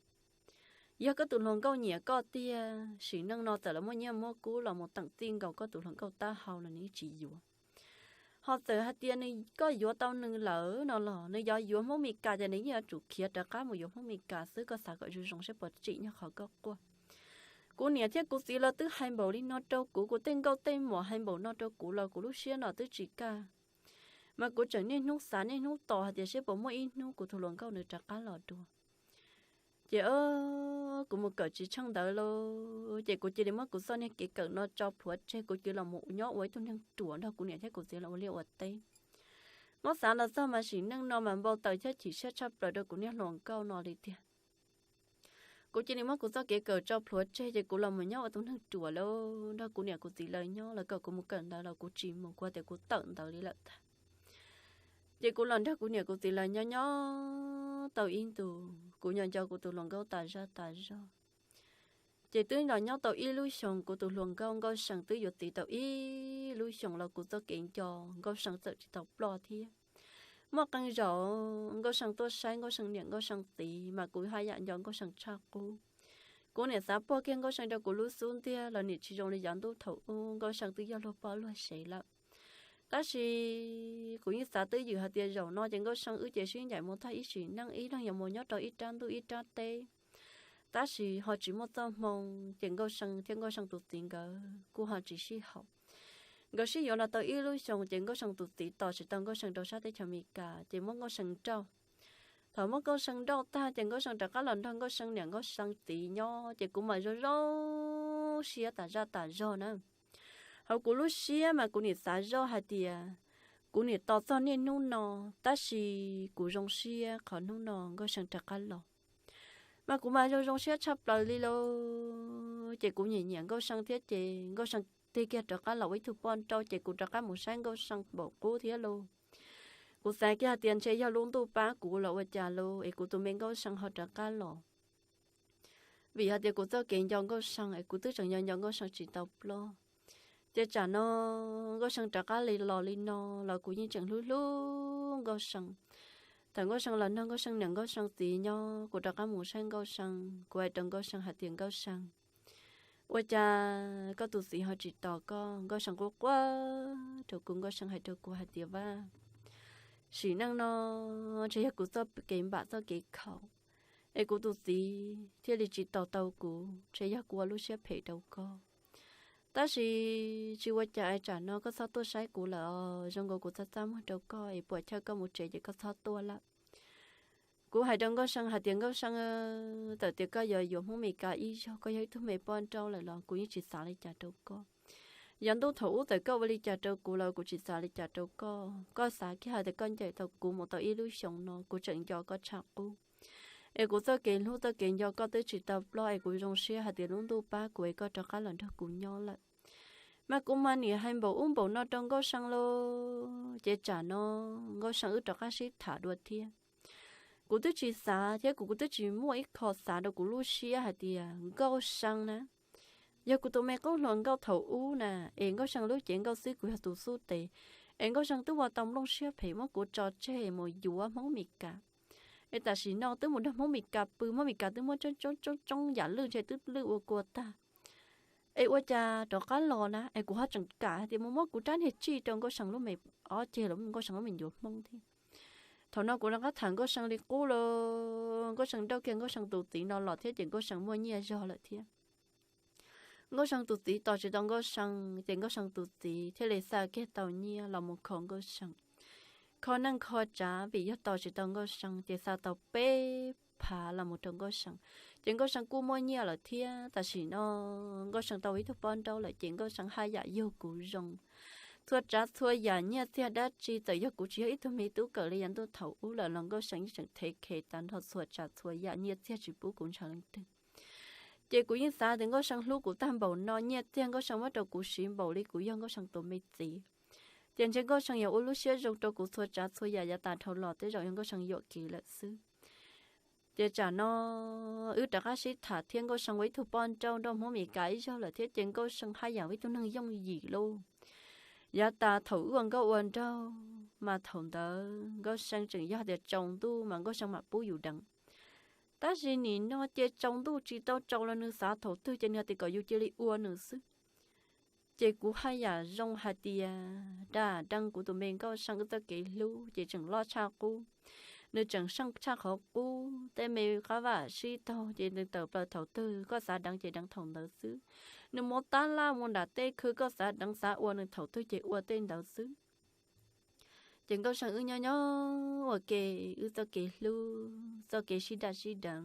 yog koj tus hluas nkauj nyiam koj tiag, sim neej no txawm lawv muaj nyiaj muab kub los mus teem txij nkaus koj tus hluas nkauj taub hau los nws tsis yuav. Ho txawm hais tias nws, koj yuav tau nws lawm no los nws yuav yuav Hmoob Mes Kas ces nws yeej yuav tsum khiav rov qab mus yuav Hmoob Mes Kas xwb, koj xav kom zoo zoo saib puas tsim nyog qhov koj quaj. Kuv niam thiab kuv txiv lawv twb hais npaum li no rau kuv, kuv tej nkauj tej muam hais npaum no rau kuv los kuv lub siab no twb tsis kaj. Mas kuv tseem niaj hnub xav niaj hnub tos hais tias seb puas muaj ib hnub kuv tus hluas nkauj nws rov qab los dua. Ces kuv mus kawm tsis tsheej ntawv lauj, ces kuv cia li muab kuv txoj niag kev kawm no tso plhuav tseg, kuv cia li los mus nyob ua ib tug neeg ruam nrog kuv niam thiab kuv txiv los ua liaj ua teb. Muab xav los txog mas sim neej no mas npau taws thiab chim siab tshaj plaws rau kuv niag hluas nkauj no li tiag. Kuv cia li muab kuv txoj kev kawm tso plhuav tseg ces kuv los mus nyob ua tus neeg ruam lawm, nrog kuv niam kuv txiv lawv nyob, lawv kom kuv mus kawm ntawv los kuv tsis mus, kuv tias kuv tawm ntawv li lawm tag. Ces kuv los nrog kuv niam kuv txiv lawv nyob nyob tau ib ntus, kuv nco nco kuv tus hluas nkauj tas zaj tas zog. Ces twb los nyob tau ib lub xyoos, kuv tus hluas nkauj Nkauj See twb yuav txiv tau ib lub xyoos los kuv txoj kev nco Nkauj See txawm tsis tau ploj thiab. Muaj qee zaum Nkauj See tuaj saib Nkauj See niam Nkauj See txiv mas kuv haj yam nco Nkauj See tshaj qub. Kuv niam xav puag kiag Nkauj See rau kuv lub xub ntiag los nim tsis zoo li yav ntuj thaum ub, Nkauj See twb yog luag poj luag sev lawm. Tab sis kuv yeej xav twj ywm hais tias zaum no ces Nkauj See wb ces sib ncaim mus tag ib sim neej, ib leeg yuav mus nyob rau ib rab ntuj ib rab teb. Tab sis ho tsis muaj txoj hmoo, ces Nkauj See thiab Nkauj See tus txiv nkawd kuj ho tsis sib haum. Nkawd sib yuav los tau ib lub xyoos ces Nkauj See tus txiv tos tsis tau Nkauj See rau sab teb chaws Amelikas ces muab Nkauj See nrauj. Thaum muab Nkauj See nrauj tag ces Nkauj See rov qab los nrog Nkauj See niam Nkauj See txiv nyob ces kuv mam zoo zoo siab tas zaj tas zog na. Hauv kuv lub siab mas kuv nim xav zoj hais tias kuv nim tos txog niaj hnub no, tab sis kuv zoo siab qhov hnub no Nkauj See rov qab los. Mas kuv mas zoo zoo siab tshaj plaws li lauj. Ces kuv nyiam nyiam Nkauj See thiab ces Nkauj See tig kiag rov qab los ua ib tug poj nrauj ces kuv rov qab mus saib Nkauj See npaum qub thiab lauj. Kuv xav kiag hais tias ntshe yog lub ntuj pab kuv los ua cas lauj es kuv tus me Nkauj See ho rov qab los. Vim hais tias kuv txoj kev nco Nkauj See es kuv twb tseem nco nco Nkauj See tsis tau ploj. Ces tsam no Nkauj See rov qab li los li no los kuv yeej tseem hlub hlub Nkauj See. Thaum Nkauj See los nrog Nkauj See niam Nkauj See txiv nyob, kuv rov qab mus saib Nkauj See, kuv hais rau Nkauj See hais tias Nkauj See, ua cas koj tus txiv ho tsis tos koj? Nkauj See quaj quaj rau kuv, Nkauj See hais rau kuv hais tias Vaj, sim neej no ntshe yog kuv txoj kev npam txoj kev khaum es kuv tus txiv thiaj li tsis tos tau kuv, ntshe yog kuv ua lub siab phem rau koj. Tab sis tsis ua cas es tsam no koj txhob tuaj saib kuv lawm os, zoo nkaus kuv txaj txaj muag rau koj es puam chawj koj mus tsev ces koj txhob tuaj lawm. Kuv hais rau Nkauj See hais tias Nkauj See, txawm tias koj yuav yuav Hmoob Mes Kas ib zaug, koj yog ib tug me poj nrauj lawm los kuv yeej tsis xav li cas rau koj. Yav ntuj thaum ub txawm koj ua li cas rau kuv los kuv tsis xav li cas rau koj. Koj xav kiag hais tias koj ncaim tau kuv mus tau ib lub xyoos no kuv tseem nco koj tshaj qub. Es kuv txoj kev hlub txoj kev nco koj twb tsis tau ploj es kuv zoo siab hais tias lub ntuj pab kuv es koj rov qab los nrog kuv nyob lawm. Mas kuv mas nim hais npaum ub npaum no rau Nkauj See lauj, ces tsam no Nkauj See wb rov qab sib tham dua thiab. Kuv twb tsis xav thiab kuv, kuv twb tsis muaj ib qho xav rau kuv lub siab hais tias Nkauj See na yog kuv tus me qub hluas nkauj thaum ub na, es Nkauj See lub cev nkauj xwb kuv yog tus xub tes, es Nkauj See twb ua tau nplooj siab phem muab kuv tso tseg mus yuav Hmoob Mes Kas. Es tam sim no twb mus nrog Hmoob Mes Kas pw, Hmoob Mes Kas twb muab tsoob tsoob tsoob yam lwj ntshe twb lwj ua kua tag. Es ua cas rov qab los na, es kuv ho tseem kam hais tias mus muab kuv rab niag tsij rau Nkauj See lub me, ob ceg los Nkauj See lub me ncuav Hmoob thiab. Thaum no kuv rov qab tham Nkauj See li qub los Nkauj See nrauj kiag Nkauj See tus txiv no los thiab ces Nkauj See muaj nyiaj zog lawm thiab. Nkauj See tus txiv tos tsis tau Nkauj See ces Nkauj See tus txiv thiaj li xa kiag tau nyiaj los mus kho Nkauj See, kho neej kho tsav vim yog tos tsis tau Nkauj See ces xa tau peb phav los mus rau Nkauj See. Ces Nkauj See kuj muaj nyiaj lawm thiab, tam sim no Nkauj See tau ib tug poj nrauj lawm ces Nkauj See haj yam yug kuv zoo. Txhua tsav txhua yam nyiaj txiag dab tsi txawm yog kuv tsis yog ib tug me tub kawm li yav ntuj thaum ub lawm los Nkauj See yeej tseem thev khev tag nrho txhua tsav txhua yam nyiaj txiag tsis pub kuv ntshaw leej twg. Ces kuv yeej xav tias Nkauj See hlub kuv tag npaum no, nyiaj txiag Nkauj See muab rau kuv siv npaum li kuv yog Nkauj See tus me txiv, ces ntshe Nkauj See yuav ua lub siab zoo rau kuv txhua tsav txhua yam yav tas dhau los tej zaum yog Nkauj See yuam kev lawm xwb. Ces tsam no wb rov qab sib tham thiab Nkauj See ua ib tug poj nrauj nrauj Hmoob Mes Kas ib zaug lawm thiab ces Nkauj See haj yam ua ib tug neeg yooj yim lauj. Yav tas thaum wb ua nkauj ua nraug mas thaum ntawd Nkauj See tseem yog tias tsaus ntuj mas Nkauj See mam pub yus deev. Tab sis nim no ces tsaus ntuj tsis tau tsaus los nws xav thaum twg ces nws tias kom yus cia li ua nws xwb. Ces kuv haj yam zoo hais tias dam deev kuv tus me Nkauj See wb txoj kev hlub ces tseem loj tshaj qub, nws tseem seej tshaj qhov qub. Tej me qab vaj sib taug ces nws tawm plaws thaum twg koj xav deev ces deev thaum ntawd xwb. Nws mus tab laj mus nram tej khw koj xav deev xav ua nws thaum twg ces ua tej ntawd xwb. Ces Nkauj See wb nyob nyob ua ke, wb txoj kev hlub txoj kev sib daj sib deev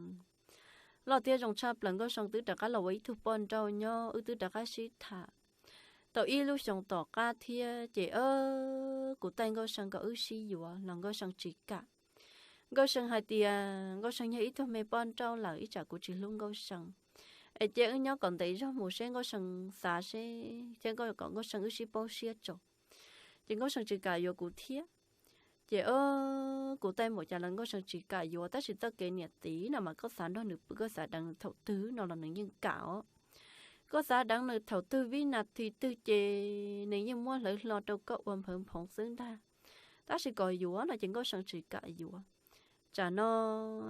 loj thiab zoo tshaj plaws. Nkauj See twb rov qab los ua ib tug poj nrauj nyob, wb twb rov qab sib tham tau ib lub xyoos tom qab thiab ces kuv taij Nkauj See kom wb sib yuav los Nkauj See tsis kam. Nkauj See hais tias Nkauj See yog ib tug me poj nrauj lawm ib tsam kuv tsis hlub Nkauj See, es cia wb nyob kom ntev zog mus seb Nkauj See xav seb thiab kom Nkauj See wb sib paub siab tso. Ces Nkauj See tsis kam yuav kuv thiab. Ces kuv taij npaum cas los Nkauj See tsis kam yuav, tab sis txoj kev niam txiv no mas koj xav nrog nws pw koj xav deev nws thaum twg no los nws yeej kam os. Koj xav deev nws thaum twg vib nas this twg ces nws yeej muab hlawv hlo rau koj ua nphawv nphoov xwb ntag. Tab sis kom yuav no ces Nkauj See tsis kam yuav. Tsam no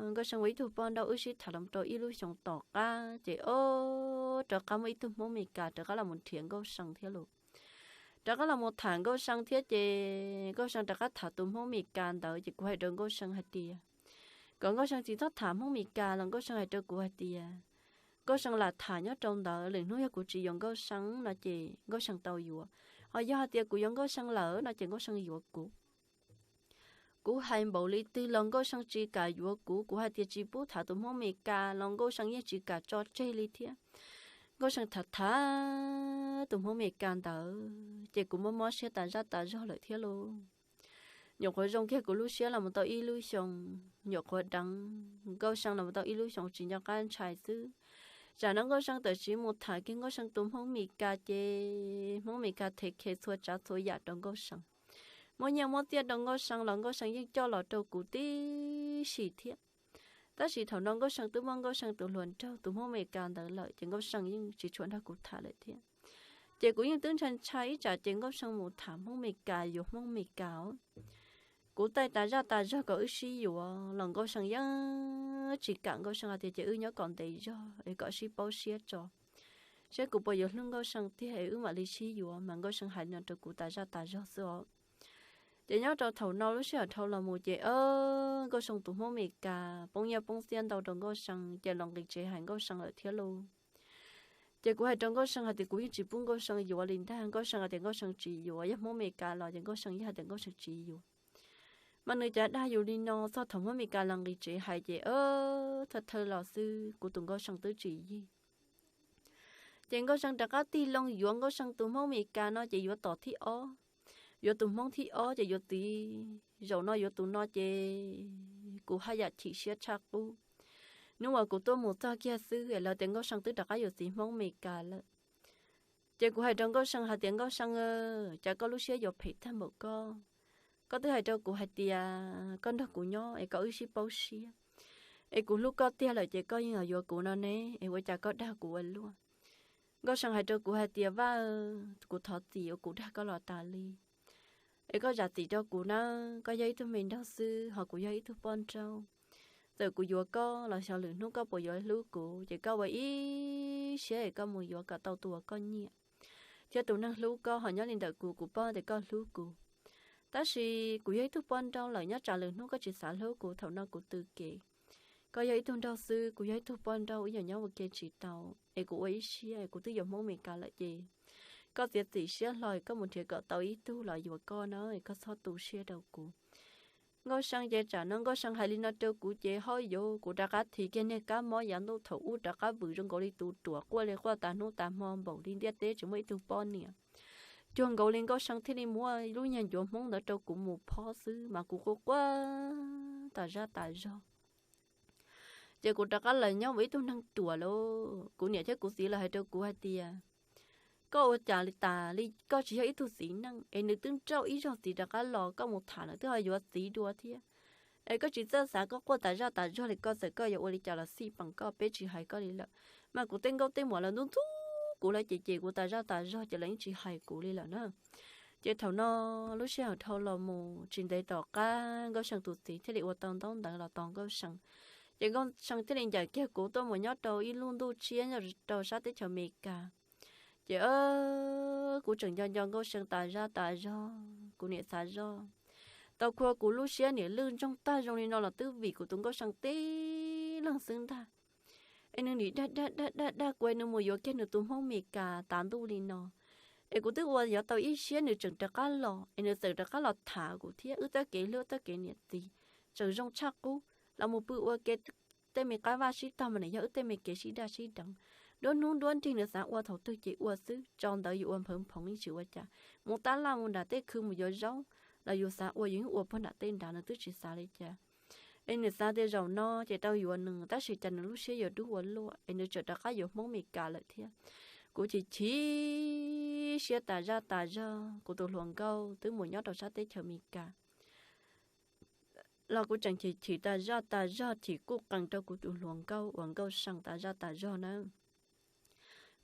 Nkauj See ua ib tug poj nrauj wb sib tham los rau ib lub xyoos tom qab ces o rov qab muaj ib tug Hmoob Mes Kas rov qab los mus nrhiav Nkauj See thiab lauj. Rov qab los mus tham Nkauj See thiab ces Nkauj See rov qab tham tus Hmoob Mes Kas ntawd ces kuv hais rau Nkauj See hais tias kom Nkauj See tsis txhob tham Hmoob Mes Kas los Nkauj See hais rau kuv hais tias Nkauj See lam tham nyob rau ntawd, lwm hnub yog kuv tsis yuav Nkauj See no ces Nkauj See tau yuav, ho yog hais tias kuv yuav Nkauj See lawm no ces Nkauj See yuav kuv. Kuv hais npaum li twg los Nkauj See tsis kam yuav kuv, kuv hais tias tsis pub tham tus Hmoob Mes Kas los Nkauj See yeej tsis kam tso tseg li thiab. Nkauj See tham tham tus Hmoob Amelikas ntawd ces kuv mob mob siab tas zaj tas zog lawm thiab lauj. Nyuam qhuav zoo kiag kuv lub siab los mus tau ib lub xyoo, nyuam qhuav deev Nkauj See los mus tau ib lub xyoo tsis nco qab ntshai xwb. Tsam no Nkauj See tawm tsiv mus tham kiag Nkauj See tus Hmoob Amelikas ces Hmoob Amelikas them khe txhua tsav txhua yam rau Nkauj See, muab nyiaj muab txiaj rau Nkauj See los Nkauj See yeej coj los rau kuv tib si thiab. Tab sis thaum no Nkauj See twb muaj Nkauj See tus hluas nraug tus Hmoob Amelikas ntawd lawm ces Nkauj See yeej tsis tshua nrog kuv tham lawm thiab. Ces kuv yeej twb ntshai ntshai ib tsam ces Nkauj See mus tham Hmoob Amelikas yuav Hmoob Amelikas os. Kuv taij tas zaj tas zog kom wb sib yuav los Nkauj See yeej tsis kam. Nkauj See hais tias ces wb nyob kom ntev zog es kom sib paub siab tso, saib kuv puas yuav hlub Nkauj See tiag es wb mam li sib yuav mas Nkauj See hais no rau kuv tas zaj tas zog xwb os. Ces nyob rau thaum no lub sij hawm dhau los mus ces Nkauj See tus Hmoob Amelikas poob nyiaj poob txiaj ntau rau Nkauj See ces los nqis tsev hais Nkauj See lawm thiab lauj. Ces kuv hais rau Nkauj See hais tias kuv yeej tsis pub Nkauj See yuav li ntag. Nkauj See hais tias Nkauj See tsis yuav, yog Hmoob Amelikas los ces Nkauj See yeej hais tias Nkauj See tsis yuav. Mas nws cav dag yus li no txog thaum Hmoob Amelikas los nqis tsev hais ces thawj thawj los xwb kuv tus Nkauj See twb tsis yig. Ces Nkauj See rov qab tig loo yuav Nkauj See tus Hmoob Amelikas no ces yuav tom thib ob, yuav tus Hmoob thib ob ces yuav txiv. Zaum no yuav tus no ces kuv haj yam chim siab tshaj qub. Hnub uas kuv tuaj mus txog kiag xwb lawv tias Nkauj See twb rov qab yuav txiv Hmoob Amelikas lawm. Ces kuv hais rau Nkauj See hais tias Nkauj See, cas koj lub siab yuav phem tag npaum koj? Koj twb hais rau kuv hais tias koj nrog kuv nyob es kom wb sib paub siab, es kuv hlub koj tiag lawm ces koj yeej yuav kuv no ne, es ua cas koj dag kuv ua luaj? Nkauj See hais rau kuv hais tias Vaj, kuv thov txim uas kuv dag koj los tas li. Es koj zam txim rau kuv nawb, koj yog ib tug me nraug xwb ho kuv yog ib tug poj nraug. Txawm kuv yuav koj los xyov lwm hnub koj puas yuav hlub kuv, ces koj ua ib siab es koj mus yuav kom tau tus uas koj nyiam thiab tus neeg hlub koj ho nyob li ntawm kuv, kuv paub tias koj hlub kuv. Tab sis kuv yog ib tug poj nraug lawm, nyob tsam lwm hnub koj tsis xav hlub kuv, thaum no kuv tw kev. Koj yog ib tug nraug xwb, kuv yog ib tug poj nraug, wb yuav nyob ua ke tsis tau, es kuv ua ib siab es kuv twb yuav Hmoob Amelikas lawm ces koj txiav txim siab hlo, koj mus nrhiav kom tau ib tug los yuav koj na, es koj txhob tu siab rau kuv. Nkauj See ces tsam no Nkauj See hais li no rau kuv ces ho yuav kuv rov qab thim kiag niag kab mob yav ntuj thaum ub rov qab vwm zoo nkaus li tus ruam quaj li quaj tas hnub tas hmo npaum li ntiaj teb tsis muaj ib tug poj niam. Cuag nkaus li Nkauj See thiaj li muab lub nyuag ncuav Hmoob ntawd rau kuv mus phob xwb mas kuv quaj quaj tas zaj tas zog. Ces kuv rov qab los nyob ua ib tug neeg ruam lauj. Kuv niam thiab kuv txiv lawv hais rau kuv hais tias koj ua cas li tas li, koj tsis yog ib tug txiv neej es nws twb nrauj ib zaug txiv rov qab los, koj mus tham nws twb ho yuav txiv dua thiab. Es koj tsis txawj xav, koj quaj tas zaj tas zog li, koj txawm koj yuav ua li cas los xij peem koj, peb tsis hais koj li lawm. Mas kuv tej nkauj tej muam lawv ntxub ntxub kuv, lawv cem cem kuv tas zaj tas zog ces lawv yeej tsis hais kuv li lawm na. Ces thaum no lub sij hawm dhau los mus tsis ntev tom qab Nkauj See tus txiv thiaj li ua tau ntaub ntawv los tos Nkauj See. Ces Nkauj See thiaj li ncaim kiag kuv tuaj mus nyob rau ib lub ntuj tshiab nyob rau sab teb chaws Amelikas. Ces kuv tseem nco nco Nkauj See tas zaj tas zog, kuv niam xav zoj tau khuv, kuv lub siab niam lwj ntsoog tag zoo li no los twb vim kuv tus Nkauj See tib leeg xwb ntag. Es nws nim dag dag dag dag dag kuv es nws mus yuav kiag nws tus Hmoob Amelikas tas ntuj li no. Es kuv twb ua yuav tau ib siab nws tseem rov qab los, es nws txawm rov qab los tham kuv thiab, wb txoj kev hlub txoj kev niam txiv tseem zoo tshaj qub. Los mus pw ua ke tej me qab vaj sib tog mas nws yog wb tej me kev sib daj sib deev. Nruab hnub nruab nrig nws xav ua thaum twg ces ua xwb, tso ntawv yuav ua nphawv nphoov yeej tsis ua cas, mus tab laj mus nram tej khw mus yuav zaub los yus xav ua yus yeej ua puag nram tej nrad, nws twb tsis xav li cas. Es nws xav tias zaum no ces tau yuav nws, tab sis cas nws lub siab yuav dub ua luaj es nws tseem rov qab yuav Hmoob Amelikas lawm thiab. Kuv chim chim siab tas zaj tas zog, kuv tus hluas nkauj twb mus nyob rau sab teb chaws Amelikas los kuv tseem chim chim tas zaj tas zog, chim kuj qees rau kuv tus hluas nkauj uas Nkauj See tas zaj tas zog na.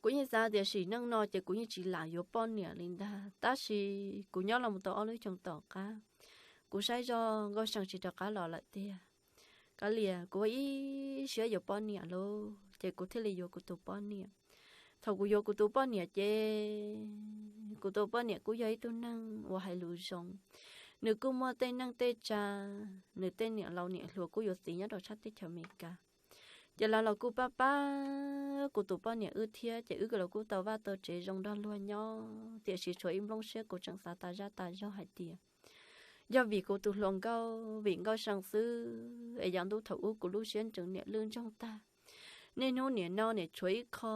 Kuv yeej xav tias sim neej no ces kuv yeej tsis lam yuav poj niam li ntag, tab sis kuv nyob los mus tau ob lub xyoo tom qab, kuv saib zoj Nkauj See tsis rov qab los lawm tiag. Kav liam, kuv ua ib siab yuav poj niam lauj, ces kuv thiaj li yuav kuv tus poj niam. Thaum kuv yuav kuv tus poj niam ces kuv tus poj niam kuj yog ib tug neeg uas hais lus zoo, nws kuj muaj tej neej tej tsa, nws tej niam laus niam hluas kuj yuav txiv nyob rau sab teb chaws Amelikas. Ces lawv los kuj pab pab kuv tus poj niam wb thiab, ces wb los kuj tau vaj tau tsev zoo nrog luag nyob, tiam sis tshuav ib nplooj siab kuv tseem xav tas zaj tas zog hais tias yog vim kuv tus hluas nkauj, vim Nkauj See xwb es yav ntuj thaum ub kuv lub siab ntseeg niam lwj ntsoog tag. Niaj hnub nim no nim tshuav ib qho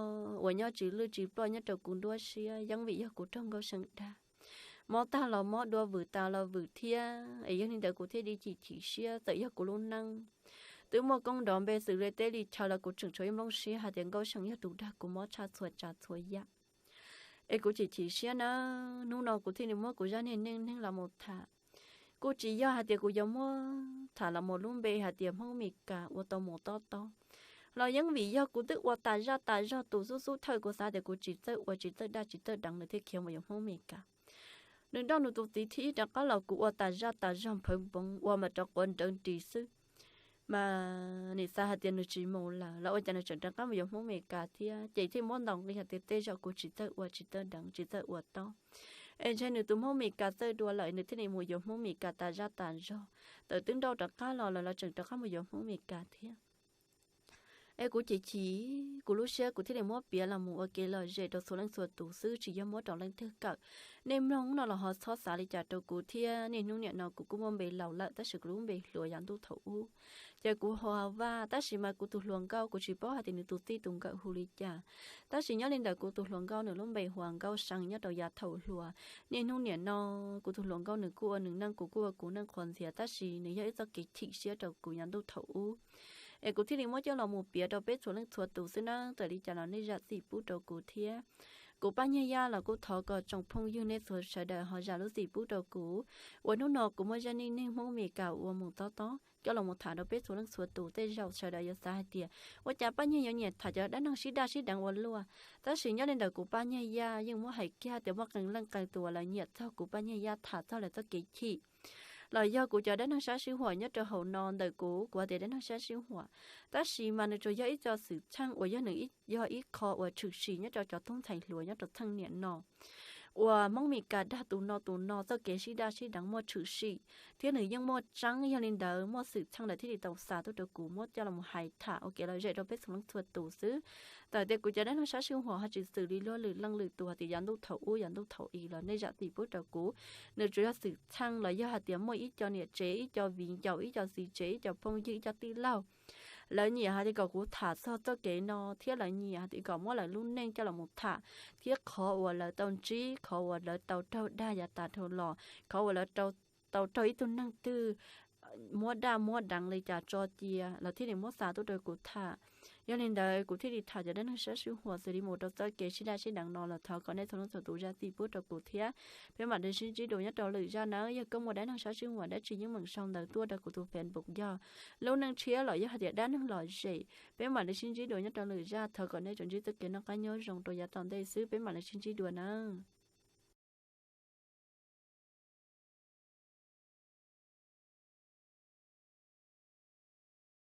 uas nyob tsis lwj tsis ploj nyob rau kuv nruab siab, yeej vim yog kuv raug Nkauj See dag. Mob tag los mob dua, vwm tas los vwm thiab, es yog li ntawd kuv thiaj li chim chim siab. Txawm yog kuv lub neej twb muaj koob nrov npe xws li teb li chaw los kuv tseem tshuav ib nplooj siab hais tias Nkauj See yog tus dag kuv mob tshaj txhua tsav txhua yam. Es kuv chim chim siab na, hnub no kuv thiaj li muab kuv zaj neej neeg los mus tham. Kuj tsis yog hais tias kuv yuav muab tham los mus lub npe hais tias Hmoob Mes Kas ua tau mus tob tob, los yeej vim yog kuv twb ua tas zaj tas zog tus xub xub thawj, kuv xav tias kuv tsis txawj ua, tsis txawj dag, tsis txawj deev, nws thiaj khiav mus yuav Hmoob Mes Kas. Nws nrauj nws tus txiv thib ib rov qab los, kuv ua tas zaj tas zog nphawv npoov, ua mas rov quav nrawv ris xwb, mas nim xav hais tias nws tsis mus lawm los ua cas nws tseem rov qab mus yuav Hmoob Mes Kas thiab. Ces thiaj muab ntaus nqi hais tias tej zaum kuv tsis txawj ua, tsis txawj deev, tsis txawj ua tob, es ntshe nws tus Hmoob Mes Kas txawj dua lawm, nws thiaj li mus yuav Hmoob Mes Kas tas zaj tas zog. Txawm twb nrauj rov qab los lawm los tseem rov qab mus yuav Hmoob Mes Kas thiab. Es kuv chim chim, kuv lub siab kuv thiaj li muab piav los mus ua kev lom zem rau txhua leej txhua tus xwb, tsis yog muab rau leej twg kawm. Nej mloog no los ho txhob xav li cas rau kuv thiab. Niaj hnub nim no kuv kuj muaj npe laus lawm, tab sis kuv lub npe hluas yav ntuj thaum ub ces kuv hu ua Vaj, tab sis mas kuv tus hluas nkauj kuv tsis paub hais tias nws tus txij tus nkawm hu li cas. Tab sis nyob li ntawm kuv tus hluas nkauj nws lub npe hu ua Nkauj See nyob rau yav thaum hluas. Niaj hnub nim no kuv tus hluas nkauj nws kuj ua nws neej, kuv kuj ua kuv neej qhuas ntxhias, tab sis nws yog ib txoj kev chim siab rau kuv yav ntuj thaum ub. Es kuv thiaj li muab coj los mus piav rau peb txhua leej txhua tus xwb nawb. Txawm li cas los nej zam txim pub rau kuv thiab. Kuv Paj Nyiag Yaj los kuj thov kom tsoom phooj ywg nej txhua sawv daws ho zam lub txim pub rau kuv, uas hnub no kuv muab zaj neej neeg Hmoob Mes Kas ua mus tob tob coj los mus tham rau peb txhua leej txhua tus. Tej zaum sawv daws yuav xav hais tias ua cas Paj Nyiag yuav nyiam tham cov dab neeg sib daj sib deev ua luaj, tab sis nyob li ntawm kuv Paj Nyiag Yaj yeej muab hais kiag tias muaj qee leej qee tus uas lawv nyiam txog kuv Paj Nyiag Yaj tham txog lawv txoj kev chim los yog kuv cov dab neeg sab sib huam nyob rau hauv no ntawm kuv. Kuv hais tias dab neeg sab sib huam, tab sis mas nws tsuas yog ib co xwm txheej uas yog nws yog ib qho uas tshwm sim nyob rau cov tub ntxhais hluas nyob rau txheej niam no, uas Hmoob Mes Kas dag tus no tus no txoj kev sib daj sib deev muaj tshwm sim, thiab nws yeej muaj tseeb. Yog li ntawd muaj xwm txheej lawm thiaj li tau xa tuaj rau kuv muab coj los hais tham ua kev lom zem rau peb txhua leej txhua tus xwb. Txawm tias kuv cov dab neeg sab sib huam ho tsis xws li luag lwm leej lwm tus hais tias yav ntuj thaum ub yav ntuj thaum i los nej zam txim pub rau kuv. Nws tsuas yog xwm txheej los yog hais tias muaj ib co niam tsev, ib co viv ncaus, ib co txiv tsev, ib co phooj ywg, ib co tij laug, lawv nyiam hais tias kom kuv tham txog txoj kev no thiab lawv nyiam hais tias kom muab lawv lub neej coj los mus tham, thiab qhov uas lawv tau ntsib, qhov uas lawv tau raug dag yav tas dhau los, qhov uas lawv tau raug ib tug neeg twg muab daj muab deev li cas tso cia, lawv thiaj li muab xa tuaj rau kuv tham. Yog li ntawd kuv thiaj li tham cov dab neeg sab sib huam xws li mus rau txoj kev sib daj sib deev no los thov kom nej txhua leej txhua tus zam txim pub rau kuv thiab. Peb mam li sib ntsib dua nyob rau lwm zaj nawb. Yog koj muaj dab neeg sab sib huam dab tsi yeej meem sau ntawv tuaj rau kuv tus Facebook yog Lub Neej Tshiab los yog hais tias Dab Neeg Lom Zem. Peb mam li sib ntsib dua nyob rau lwm zaj, thov kom nej tsuas ntsib txoj kev noj qab nyob zoo rau yav tom ntej xwb, peb mam li sib ntsib dua nawb.